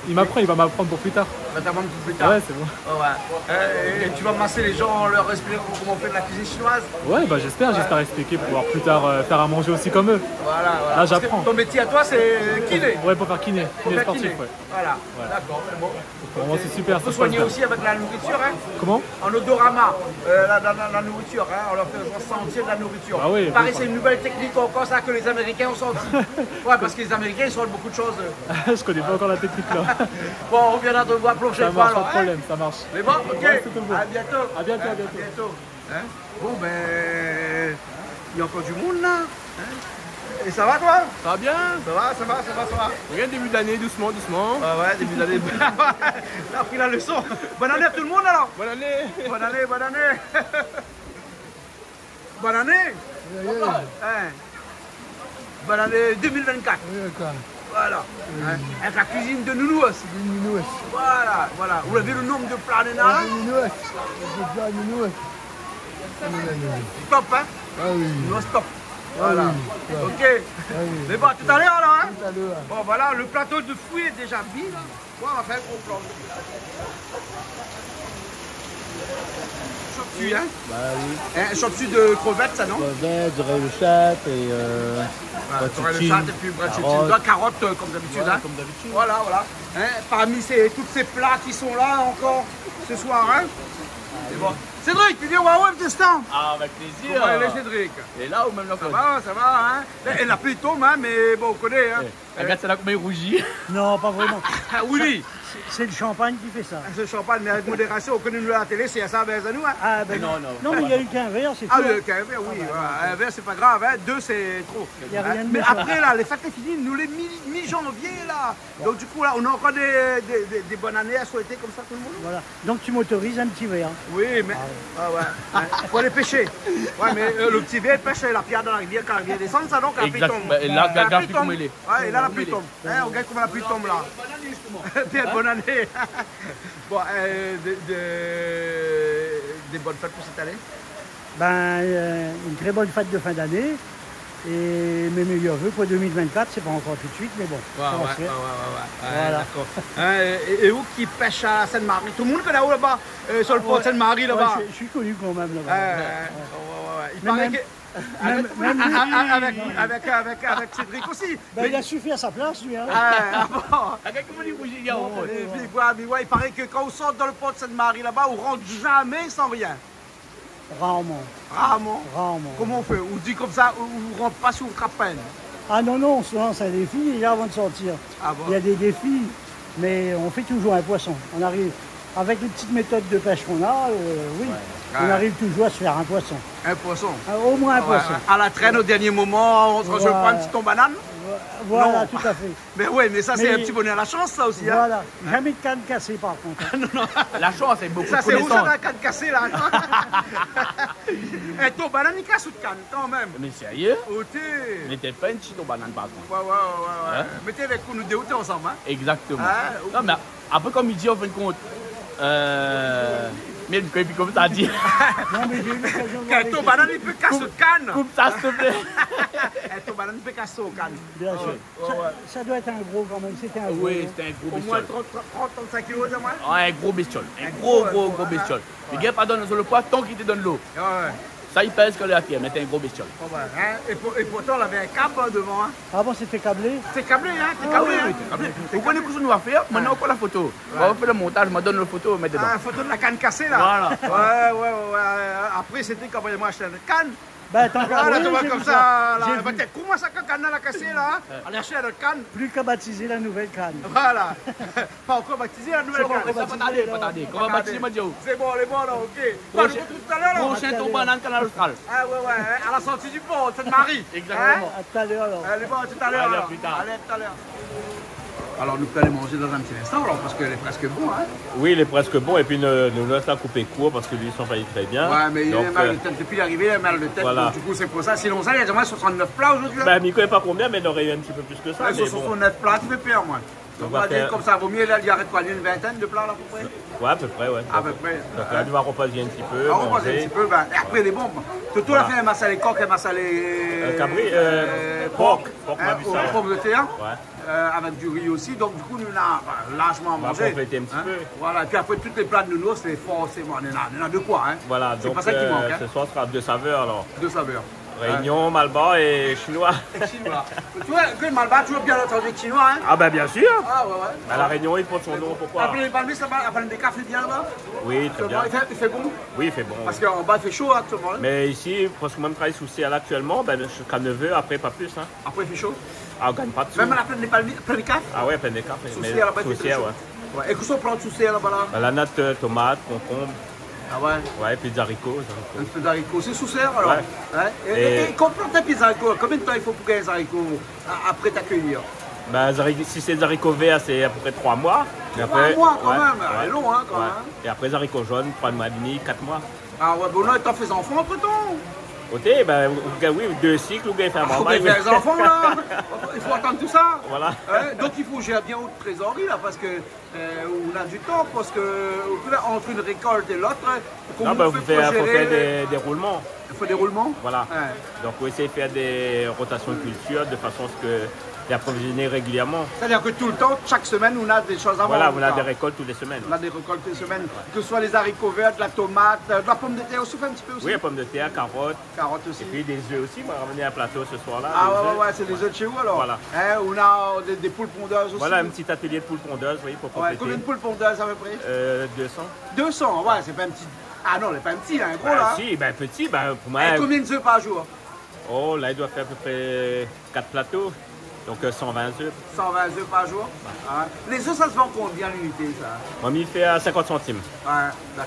il m'apprend, il va m'apprendre pour plus tard. Il va t'apprendre pour plus tard. Ouais, c'est bon. Ouais, ouais. Euh, et, et tu vas masser les gens, leur expliquer comment on fait de la cuisine chinoise ? Ouais, bah, j'espère, j'espère expliquer, pouvoir plus tard, euh, faire à manger aussi comme eux. Voilà, voilà. Là, j'apprends. Parce que ton métier à toi, c'est kiné. Ouais, pour faire kiné. Pour faire kiné. Kiné sportif, ouais. Voilà. Voilà. D'accord, c'est bon. Pour moi, c'est super, ça se passe bien. OK. On peut soigner aussi avec la nourriture, hein. Comment ? En odorama, euh, la, la, la, la nourriture, hein, on leur fait sentir de la nourriture. Ah oui, oui. Il paraît que c'est une nouvelle technique encore, ça, que les Américains ont sorti. Ouais, parce que les Américains, ils sortent beaucoup de choses, euh. Je connais pas encore la technique, là. Bon, on reviendra te voir la prochaine fois, alors, hein. Ça marche, pas de problème, ça marche. Mais bon, OK. Ouais, c'est tout bon. À bientôt. À bientôt, à bientôt. Hein ? À bientôt. Hein ? Bon, ben, il y a encore du monde là. Hein ? Et ça va, toi ? Ça va bien ? Ça va, ça va, ça va, ça va. Regarde, début d'année, doucement, doucement. Ouais, ouais, début d'année. On a pris la leçon. Bonne année à tout le monde, alors. Bonne année. Bonne année, bonne année. Bonne année. Oui, oui. Hein. Bonne année deux mille vingt-quatre. Oui, d'accord. Voilà. Oui. Hein. Avec la cuisine de Nounours. De Nounours. Voilà, voilà. Vous avez le nombre de plats, là ? De Nounours. De plats Nounours. Top, hein ? Ah oui. Nounours top. Ah oui, ouais. Voilà. Ok. Ah oui. Mais bon, à tout à l'heure, alors, hein ? Tout à l'heure. Bon, voilà, le plateau de fruits est déjà mis, là. Ouais, on va faire un gros plan. Chop suey, hein ? Bah oui. Hein, chop suey de crevettes, ça, non ? Crevettes, doré le chat et, euh, voilà, doré le chat et puis brin de chouchoune. Carottes. Carottes, euh, comme d'habitude, hein ? Ouais, comme d'habitude. Voilà, voilà. Hein, parmi ces, tous ces plats qui sont là encore ce soir, hein ? C'est bon. Cédric, tu viens au Wave de Stan ? Ah, avec plaisir. Comment il est, Cédric ? Et là, ou même là, ça va, ça va, hein ? Et la pluie tombe, hein, mais bon, on connaît, hein. Eh. Regarde, c'est là comment il rougit. Non, pas vraiment. Ah, oui. Ça, c'est, c'est le champagne qui fait ça. Ah, c'est le champagne, mais avec modération, on connaît, nous, à la télé, c'est ça, ben, ça, nous, hein. Ah, ben non, non, non, mais il y a eu qu'un verre, c'est tout, hein. Ah, il y a eu qu'un verre, oui, voilà. Ah, bah, voilà. Un verre, c'est pas grave, hein. Deux, c'est trop. Il y a rien de méchant. Hein. Mais après, là, les fêtes, c'est fini. Nous, les mi-, mi-janvier, là. Donc, du coup, là, on a encore des, des, des, des bonnes années à souhaiter comme ça, tout le monde. Voilà. Donc, tu m'autorises un petit verre. Oui, mais, ah ouais, ouais. Faut aller pêcher. Ouais, mais, euh, le petit verre, il pêche la pierre dans la rivière quand elle vient descendre, ça, donc, la pluie tombe. Exact. Bah, et là, regarde, regarde comment il est. Ouais, et là, la pluie tombe. Hein, on regarde comment la pluie tombe, là. Bien, bonne année. Bon, euh, de, de, des bonnes fêtes pour cette année. Ben, euh, une très bonne fête de fin d'année. Et mes meilleurs vœux pour deux mille vingt-quatre, c'est pas encore tout de suite, mais bon, ça va se faire. Ouais, ouais, ouais, ouais, ouais. Voilà. Ouais, d'accord. Hein, et, et vous qui pêchez à Sainte-Marie, tout le monde connaît vous là-bas, euh, sur le port de Sainte-Marie, là-bas. Ah ouais, je, je suis connu quand même, là-bas. Ouais, ouais, ouais. Il paraît que Même, même lui, avec, avec, avec, avec Cédric aussi. Ben, il a su faire sa place, lui, hein. Ah, ah bon. Regarde comment il bouge, il y a honte. Et puis, ouais, mais ouais, il paraît que quand on sort dans le port de Sainte-Marie là-bas, on rentre jamais sans rien. Rarement. Rarement ? Rarement. Comment on fait ? On dit comme ça, on, on rentre pas si on trappe pas. Ah non, non, on se lance un défi déjà avant de sortir. Ah bon ? Il y a des défis, mais on fait toujours un poisson. On arrive, avec les petites méthodes de pêche qu'on a, euh, oui, on arrive toujours à se faire un poisson. Ouais. Un poisson. Ah, au moins un poisson. Ah ouais, ouais. À la traîne au dernier moment, on se rejoint pas un petit ton banane ? Voilà, tout à fait. Non. Mais ouais, mais ça, c'est un petit bonheur. La chance, ça aussi, hein. Voilà. Jamais de canne cassée, par contre. Non, non. La chance, c'est beaucoup de connaissances. Ça, c'est où ça, la canne cassée, là ? Un ton banane, il casse out canne, quand même. Mais sérieux ? Oté. Mais t'es pas un petit ton banane, par contre. Ouais, ouais, ouais, ouais, ouais. Hein ? Mais t'es avec nous deux, t'es ensemble, hein ? Exactement. Hein ? Non, mais après, comme il dit, en fin de compte, euh, mais quand il dit comme ça, dit. Non, mais j'ai eu l'occasion de voir les... Kan out banane i pé kas out kann. Coupe, coupe ça, s'il te plaît. Kan out banane i pé kas out kann. Bien sûr. Ouais, ouais. Ça, ça doit être un gros quand même, c'était un gros, hein. Oui, c'était un gros bestiole. Au moins trente, trente, trente-cinq kilos, au moins. Ouais, un gros bestiole. Un gros, gros, gros bestiole. Ouais. Li gingn pa donn aou lo poi tan ki té donn lo. Ouais, ouais. Sa i pèz ke la tièr, mé té in gro bestiol. Oh, ouais, hein. Et pour-, et pourtant, on avait un câble, hein, devant, hein. Ah bon, c'était câblé ? C'était câblé, hein, c'était câblé, hein. Ah oui, oui, c'était câblé. Vous connaissez ce qu'on va faire ? Maintenant, on fait la photo. Ouais. On va faire le montage, on va donner le photo, on va mettre dedans. Ah, photo de la canne cassée, là. Voilà. Ouais, ouais, ouais, ouais. Après, c'était quand moi, j'ai acheté une canne. Ben, tant qu'à... Voilà, oui, tu vois, j'ai vu ça. Comme ça, là. J'ai vu. Bah, t'es, comment ça, quand canne la cassé, là ? Ouais. Allez acheter une autre canne. Plus qu'à baptiser la nouvelle canne. Voilà. Pas encore baptisé, la nouvelle canne. C'est pas encore baptisé, non. Pas tardé, pas tardé. Quand on va baptiser, moi, je dis, oh. C'est bon, on est bon, là, ok. Prochain, on se retrouve tout à l'heure, là. Prochain ton banane, Kanal Austral. Ah, ouais, ouais, hein, à la sortie du port, Sainte-Marie. Exactement. Hein ? À tout à l'heure, alors. Allez, bon, à tout à l'heure, alors. Allez, à plus tard. Allez, à tout à l'heure. Alors, nou pé alé manzé dan in ti instan, alor, parske lé prèsk bon, hein ? Oui, lé prèsk bon, épi nou, nou lès sa koupé kour parske li i san pa tré bien. Ouais, mé li na mal de tèt. Donk, euh, dopi li lé arivé, li na mal de tèt, voilà. Donk, du kou, sé pou sa. Sinon, sa, li la déza soisant-nèf pla zordi, la. Ben, mi koné pa konbien, mé li noré u in ti pé plis ke sa, mé bon. Ouais, soisant-nèf pla, ti fé pèr, moin. Donk, nou va fé konmsa, vo mié, la, li arèt koi, in vintèn de pla, la, a pé pré ? Ouais, a pé pré, ouais. A pé pré. Donk la, nou va repoz in ti pé, manzé. A, repoz in ti pé, ben, é apré, lé bon. Tou, tou la fé in masalé kok, in masalé, euh, kabri, euh, pork, pork, hein, ma vi sa, ouais. Pomdetèr. Ouais. Euh, avèk di ri osi, donk di kou nou na, ben, larzman a manzé, hein. Nou va konplété in ti pé. Voilà, épi apré, tout lé pla de Nounours, sé forséman, néna, néna de koi, hein. Voilà, donk, euh, sé pa sa ki mank, hein. Ce soir sera deux saveurs, alors. Deux saveurs. Réunion, malbar é shinoi. É shinoi. Ou oi, ke malbar, toujours bien entendu, shinoi, hein. Ah ben, bien sûr. Ah ouais, ouais. Ben, La Réunion, i port son non, poukoi ? Apré lé palmis laba, apré lé kafé bien laba. Oui, très bien. Actuellement, il fait, il fait bon. Oui, il fait bon, oui. Parce qu'en bas, il fait chaud, hein, actuellement, hein. Mais ici, parce que moi, je travaille sous serre là, actuellement, ben, jusqu'à neuf heures, après, pas plus, hein. Apré, i fé sho. Ah, ou gingn pa d'sou. Mèm la plèn dé palmi-, plèn dé kaf ? Ah ouais, plèn dé kaf, mé sou sèr, laba, sou sèr, ouais. Ouais. É kosa ou plant sou sèr laba, la ? Banane, euh, tomat, konkonb. Ah ouais ? Ouais, épi zariko, zariko. In ti pé zariko. Sé sou sèr, alor ? Ouais. Ouais. É, é, é kan ou plant in pé zariko, konbien d'tan i fo pou gingn zariko a-, apré ta kueillir ? Ben, zari-, si sé zariko vèr, sé a pé pré troi moi. Troi moi, kan mèm. Mé apré, ouais, ouais. Lé lon, hein, kan mèm. É apré, zariko zonn, troi moi é demi, kat moi. Ah ouais, bon, la, ou la fé zanfan, antretan ? Ok, ben, ou, ou, oui, dé sik, ou gingn fé in marmay, oui. Ah, fo gingn fé in zanfan, la. I fo atann tout sa. Voilà. Hein, donk, i fo zèr bien out trézorri, la, parske, euh, ou na du tan, parske, euh, ant in rékolt é lot, koman ou fé pou zéré ? Non, ben, fo fé, fo fé dé, dé roulman. I fo dé roulman ? Voilà. Ouais. Donc, on essaie de faire des rotations de culture de façon à ce que les approvisionner régulièrement. C'est-à-dire que tout le temps, chaque semaine, on a des choses à vendre, quoi. Voilà, on a des récoltes toutes les semaines, ouais. On a des récoltes toutes les semaines. Ouais. Que ce soit les haricots verts, de la tomate, euh, de la pomme de terre, on souffle un petit peu aussi. Oui, la pomme de terre, carottes. Carottes aussi. Et puis des œufs aussi, on va ramener un plateau ce soir-là, des œufs. Ah ouais, ouais, ouais, c'est des œufs de chez vous alors ? Voilà. Hein, on a des, des poules pondeuses aussi. Voilà, un petit atelier de poules pondeuses, oui, pour compléter. Ouais, combien de poules pondeuses à peu près ? Euh, deux cents. Deux cents, ouais, c'est pas un petit Ah non, lé pa pti, hein, gro, la. Ben si, ben pti, ben pou moin. Et combien d'œufs par jour ? Oh, là, il doit faire à peu près quatre plateaux. Donc, euh, cent vingt œufs. Cent vingt œufs par jour ? Ouais. Hein ? Les œufs, ça se vend combien l'unité, ça ? Moin, mi fé à cinquante centimes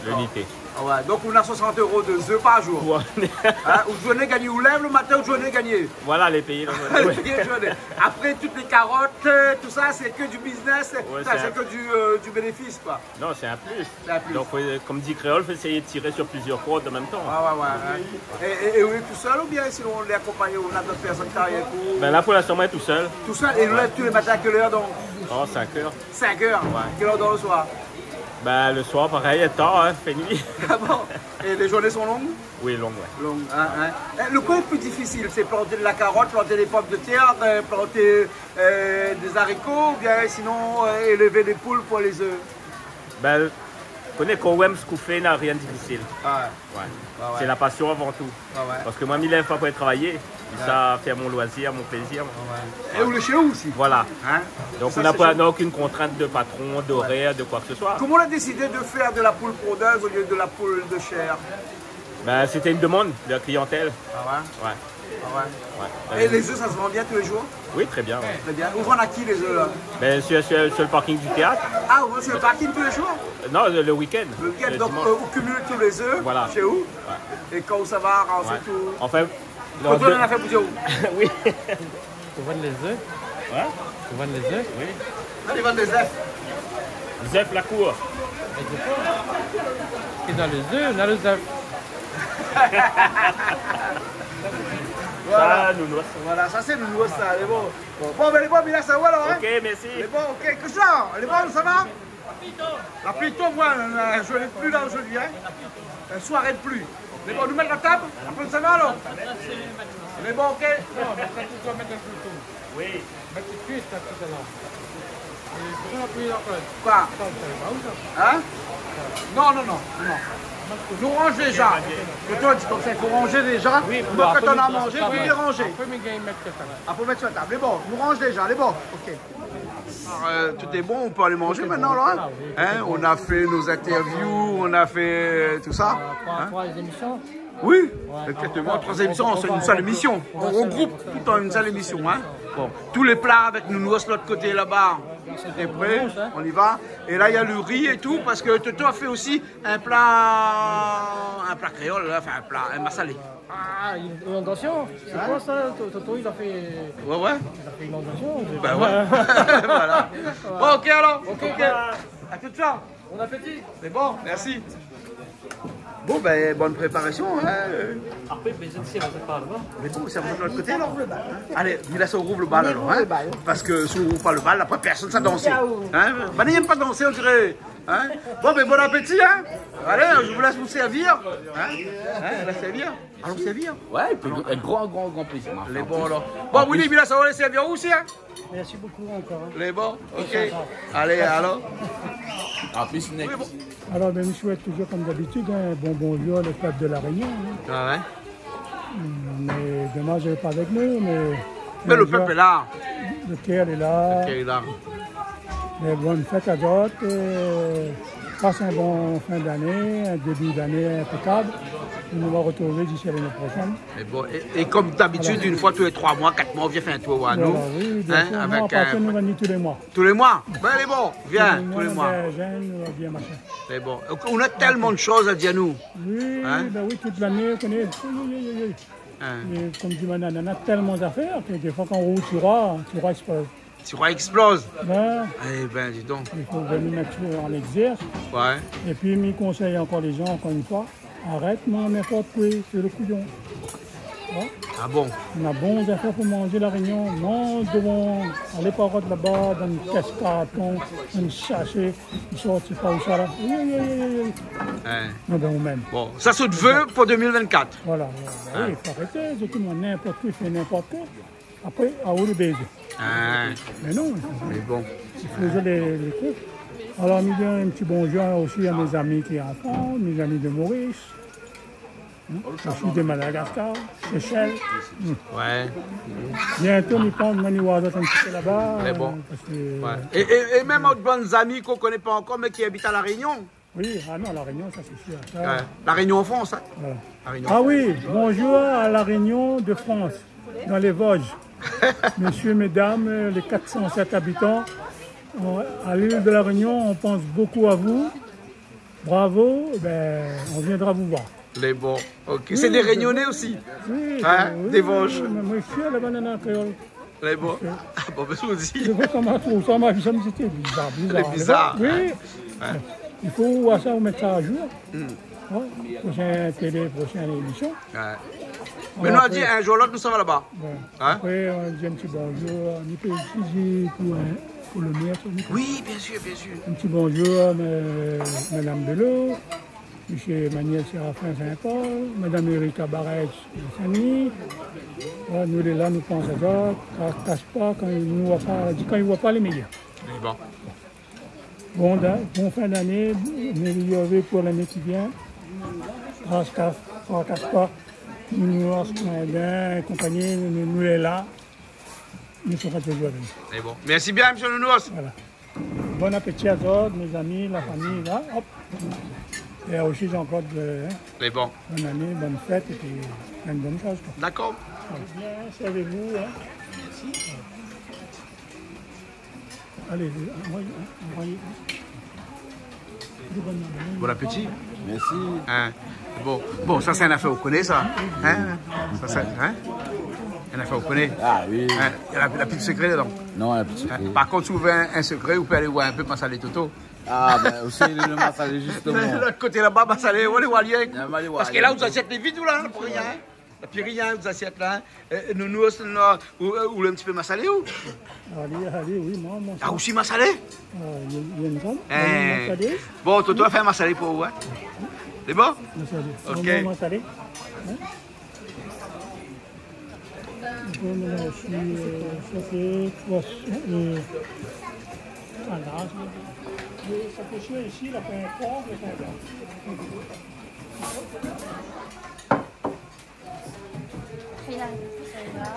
l'unité. Ouais, d'accord. Ah ouais, donc on a soixante euros de œufs par jour. Ouais. Hein ? Ou zoué gagné, ou lèv le matin, ou zoué gagné. Voilà, lé péyé, la, ouais. Lé péyé, zoué. Après, toutes les carottes, euh, tout ça, c'est que du business, enfin, c'est que du, euh, du bénéfice, quoi. Non, c'est un plus. C'est un plus. Donc, faut, comme dit Créole, faut essayer de tirer sur plusieurs cordes en même temps. Ouais, ouais, ouais, ouais. Et, et, et ou lé tout seul oubien sinon ou lé akonpagné, ou na d'ot pèrsone ki travay avèk ou ? Ben là, pour l'instant, moi, tout seul. Tout seul ? Et ou lèv tous les matins à quelle heure donc ? Oh, cinq heures. Cinq heures ? Ouais. Quelle heure dans le soir ? Ben, le soir, pareil, tard, hein, fait nuit. Ah bon ? Et les journées sont longues ? Oui, longues, ouais. Longues, hein, hein. Eh, le quoi le plus difficile ? C'est planter de la carotte, planter des pommes de terre, euh, planter, euh, des haricots, oubien sinon, euh, élever des poules pour les œufs ? Ben, koné, kan ou èm sak ou fé, na rien de difisil. Ah ouais. Ouais. Ah ouais. C'est la passion avant tout. Ah ouais. Parce que moi, mi lèv pa pou alé travay, mi sa fé mon loisir, mon plaisir. Ah ouais. Et ou lé shé ou aussi. Voilà. Hein ? Donc, on n'a pas, on n'a aucune contrainte de patron, d'horaire, de quoi que ce soit. Comment on a décidé de faire de la poule pondeuse au lieu de la poule de chair ? Ben, c'était une demande de la clientèle. Ah ouais ? Ouais. Ah ouais. Ouais. Et les œufs, ça se vend bien tous les jours ? Oui, très bien, ouais. Très bien. Ou vend à qui les œufs, là ? Ben, sur, sur, sur le parking du théâtre. Ah, ou vend sur le parking tous les jours ? Euh, non, le, le week-end. Le week-end, donc, euh, ou cumule tous les œufs chez vous ? Voilà. Ouais. Et kan ou sava, ensuite, ou... Enfin, non, on a fait plusieurs. Oui. Ou vann lé zèf ? Hein ? Ou vann lé zèf ? Oui. Alé, vann lé zèf. Zèf la kour. Mé sé pa. Sé dan lé zèf, dan lé zèf. Voilà. Sa, Nounours. Voilà, sa sé Nounours, sa, lé bon. Bon, bon, ben, lé bon, mi lès aou alor, hein. Ok, merci. Lé bon, ok. Kosa, lé bon, sa va ? La pli tonm, moin, euh, je n'ai plus là aujourd'hui, hein. Euh, soirée de pluie. Mé bon, nou mèt la tab, apré nou sava alor. Mé bon, ok. Non, mé sa, ou doi mèt in pé d'lo. Oui. Mèt tout suit, sa, tout à l'heure. É pou sa, la pli apré. Koi ? Sa, ou sava pa ou, sa ? Hein ? Non, non, non, non. Nou ranz déza. Ke ou di konmsa, i fo ranz déza. Oui, pou apré, kan nou sa manzé, nou sa déranz. Apré, mi gingn mèt sa. Apré, mèt sur la tab. Mé bon, nou ranz déza, lé bon. Ok. Euh, tout est bon, on peut aller manger maintenant, là, hein ? Hein, on a fait nos interviews, on a fait, euh, tout ça, hein ? Trois, trois émissions. Oui, exactement, trois émissions, c'est une seule émission. On regroupe tout en une seule émission, hein ? Bon, tous les plats avec Nounours de l'autre côté là-bas. C'est prêt, on y va. Et là, il y a le riz et tout, parce que Toto a fait aussi un plat, un plat créole, hein, enfin un plat, un massalé. Ah, une inondation. C'est quoi ça, To-, Toto, il a fait, il a fait inondation, je sais pas. Ouais, ouais. Voilà. Bon, ok, alors. Ok, ok. À tout à l'heure. Bon appétit. C'est bon, merci. Bon, ben, bonne préparation, hein. Apré, ben, je sais, on se parle, hein. Mé bon, sé de l'ot koté, alor. Alé, mi lès aou rouv lo bal, alor, hein. Parske si ou rouv pa lo bal, apré, pèrsone i sa dansé. Hein ? Banna i èm pa dansé, on dirait. Hein ? Bon, ben, bon appétit, hein. Allez, je vous laisse vous servir. Hein ? Hein, la sèrvi. Alon sèrvi. Ouais, épi avèk gran, gran, gran plézir, ma femme. Lé bon, alor. Bon, Willy, mi lès aou sèrvi osi, hein. Merci beaucoup encore, hein. Lé bon, ok. Allez, alors. En plus, next. Oui, bon. Alors, ben, je souhaite toujours, comme d'habitude, hein, un bon, bonjour, le peuple de La Réunion, hein. Ah ouais. Mé domaz, lé pa avèk nou, mé... Mé le pèp lé la. Le kèr lé la. Le kèr lé la. Mé bone fèt azot, é pass in bon fin d'ané, in débu d'ané inpékab. Nou va retrouvé d'isi a l'ané proshèn. É bon, é, é kom d'abitid, in foi tou lé troi moi, kat moi, ou vien fé in tour oir nou. Voilà, oui, bien sûr. Hein, non, avèk, à partir, euh, nou va vni tou lé moi. Tou lé moi ? Ben, lé bon, vien, tou lé moi. Tou lé moi, ben, nou va vien, machin. Mé bon, nou na tèlman de shoz a dir anou. Oui, ben oui, tout l'ané, ou koné. Hein. É kom di madam, nou na tèlman zafèr ke défoi, kan ou rouv tiroi, tiroi i eksploz. Tiroi i eksploz ? Ouais. Eh ben, dis donc. I fo vréman mèt an égzèrsis. Ouais. Épi, mi konsèy ankor lé zan, ankor in foi, arèt, mon, n'importe quoi, c'est le couillon. Ah bon ? Na bon zafèr pou manzé La Rényon. Non, devan, alé pa rod laba, dann kès karton, dann sashé, i sort, sé pa ousa la. Oui, oui, oui, oui, oui. Hein. Non, ben, ou mèm. Bon, sa sé out vé pou deux mille vingt-quatre. Voilà, voilà. Ben oui, fo arété, sé tout, ninport ki fé ninport koi. Apré, aou lé bézé. Ah. Mé non, mé bon, i fo zoué lé, lé truk. Alor, mi di in ti bonzour osi a mé zami ki lé an Frans, mé zami de Moris, hein, osi de Madagascar, Seychelles. Hmm. Ouais. Bientôt, mi pans, mi va oir azot in ti pé laba, euh, parske... Ouais. É, é, é mèm out bann zami k'ou koné pa ankor, mé ki abit a La Rényon. Oui, ah non, La Rényon, sa sé sir, sa. Ouais. La Rényon an Frans, hein. Voilà. La Rényon an Frans. Ah oui, bonzour à La Rényon de France, dans les Vosges. Messieurs, mesdames, euh, les quatre cent sept habitants, on, à l'île de La Réunion, on pense beaucoup à vous. Bravo, ben, on viendra vous voir. Lé bon. Ok. Oui, sé dé Rényoné osi. Oui, hein, oui, dé Vosges. Oui, mé moin osi, la bann kréol. Lé bon. Ok. Ah bon, ben, je vous dis. Sé vré, kan ma trouv sa, ma vi sa, mi di, sé bizar, bizar. Lé bizar, hein. Oui. Ouais. I fo oir sa, ou mèt sa a zour. Hmm. Ouais. Proshin télé, proshin émision. Ouais. Mé nou la di, apré, in zour ou lot, nou sava laba. Ouais. Hein ? Apré, nou di in ti bonzour, nou pé di pou, euh, pou le mèr, sa, nou pé... Oui, bien sûr, bien sûr. In ti bonzour, euh, Madame Belot, Monsieur Emmanuel Séraphin Saint-Paul, Madame Erika Barès Saint-Denis. Voilà, nou lé la, nou pans azot. Kas, kas pa, kan i voi pa, di kan i voi pa lé méyèr. Lé bon. Bon, da-, bon fin d'ané, méyèr vé pou lané ki vien. Kas, kas pa, kas pa. Nounours, Coindin, konpagni, nou, nou lé la. Nou sra touzour avèk zot. Lé bon. Mèrsi bien, Monsieur Nounours. Voilà. Bon apéti azot, mé zami, la fami, la, hop. É osi Jean-Claude, euh, hein. Lé bon. Bone ané, bone fèt, épi plin de bone shoz, koi. Dakor. Voilà. Bien, sèrv azot, hein. Mèrsi. Alé, anvoy, anvoy. Bon apéti. Mèrsi. Hein. Bon, bon, sa sé in afèr ou koné sa. Hein ? Sa sé, hein ? In afèr ou koné. Ah oui. Hein ? Na, na pwin de sekré dedan. Non, na pwin de sekré. Hein ? Par kont, si ou vé in, in sekré, ou pé alé oir in pé Masalé Toto. Ah ben, ou sé le Masalé, zistoman. Lot koté laba, Masalé, ou lé oir ali. Parske la, out zasièt lé vid, ou la, pou rien, hein ? Na pi rien, out zasièt la, hein. Euh, Nounours, non, ou, euh, ou lé in ti pé masalé, ou ? Alé, alé, oui, moin, moin... Ah, ou osi masalé ? Euh, i, i yèm sa. Hein. Masalé. Bon, Toto la fé in masalé pou ou, hein. Lé bon ? Masalé. Ok. Moin, moin, masalé. Hein ? Bon, nou na osi, euh, sa sé, euh, voilà, sa sé, sa sé isi, la fé in por, la fé in por. Bye bye.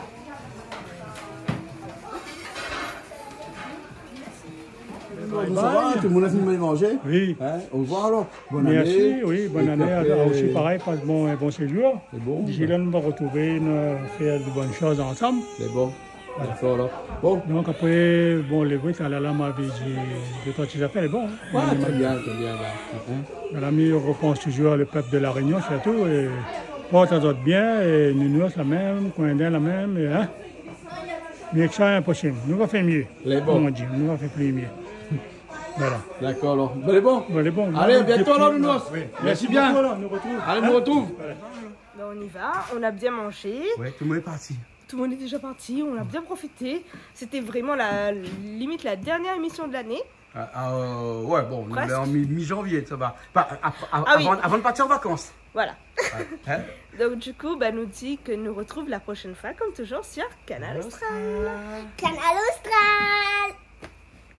Bonsoir, tout le monde a fini de manger ? Oui. Hein ? Au revoir alors. Bonne année. Merci, oui, bonne année à, à aussi, pareil, passe bon, un bon séjour. Et puis après, c'est bon. D'ici là, nous allons retrouver, nous faire de bonnes choses ensemble. C'est bon. Voilà. D'accord, alors. Bon. Donc après, bon, les bruits, ah là là, ma vie, j'ai, j'ai pas de affaires, bon. Ouais, très bien, très bien, là. Hein ? Voilà, mi repans touzour le pèp de La Rényon, sirtou, é port azot bien, é Nounours la mèm, Coindin la mèm, é, hein, myé ke sa, inposib. Nou va fé myé. Lé bon. Koman di, nou va fé pli myé. Voilà. D'accord, alors. Bon, lé bon. Bon, lé bon. Allez, à bientôt, alors, Nounours. Oui. Merci bien. Merci beaucoup, alors, on nous retrouve. Allez, on nous retrouve. Hein ? Voilà. Ben, on y va, on a bien mangé. Ouais, tout le monde est parti. Tout le monde est déjà parti, on a bien profité. C'était vraiment la, limite la dernière émission de l'année. Ah, ah, euh, ouais, bon, nou lé an mi-, mi-janvié, sa va. Presque. Pas, a-, a-, ah oui, avant, avant de partir en vacances. Voilà. Ouais, hein ? Donc, du coup, bah, nou di ke nou retrouv la prochaine fois, comme toujours, sur Kanal Austral. Kanal Austral.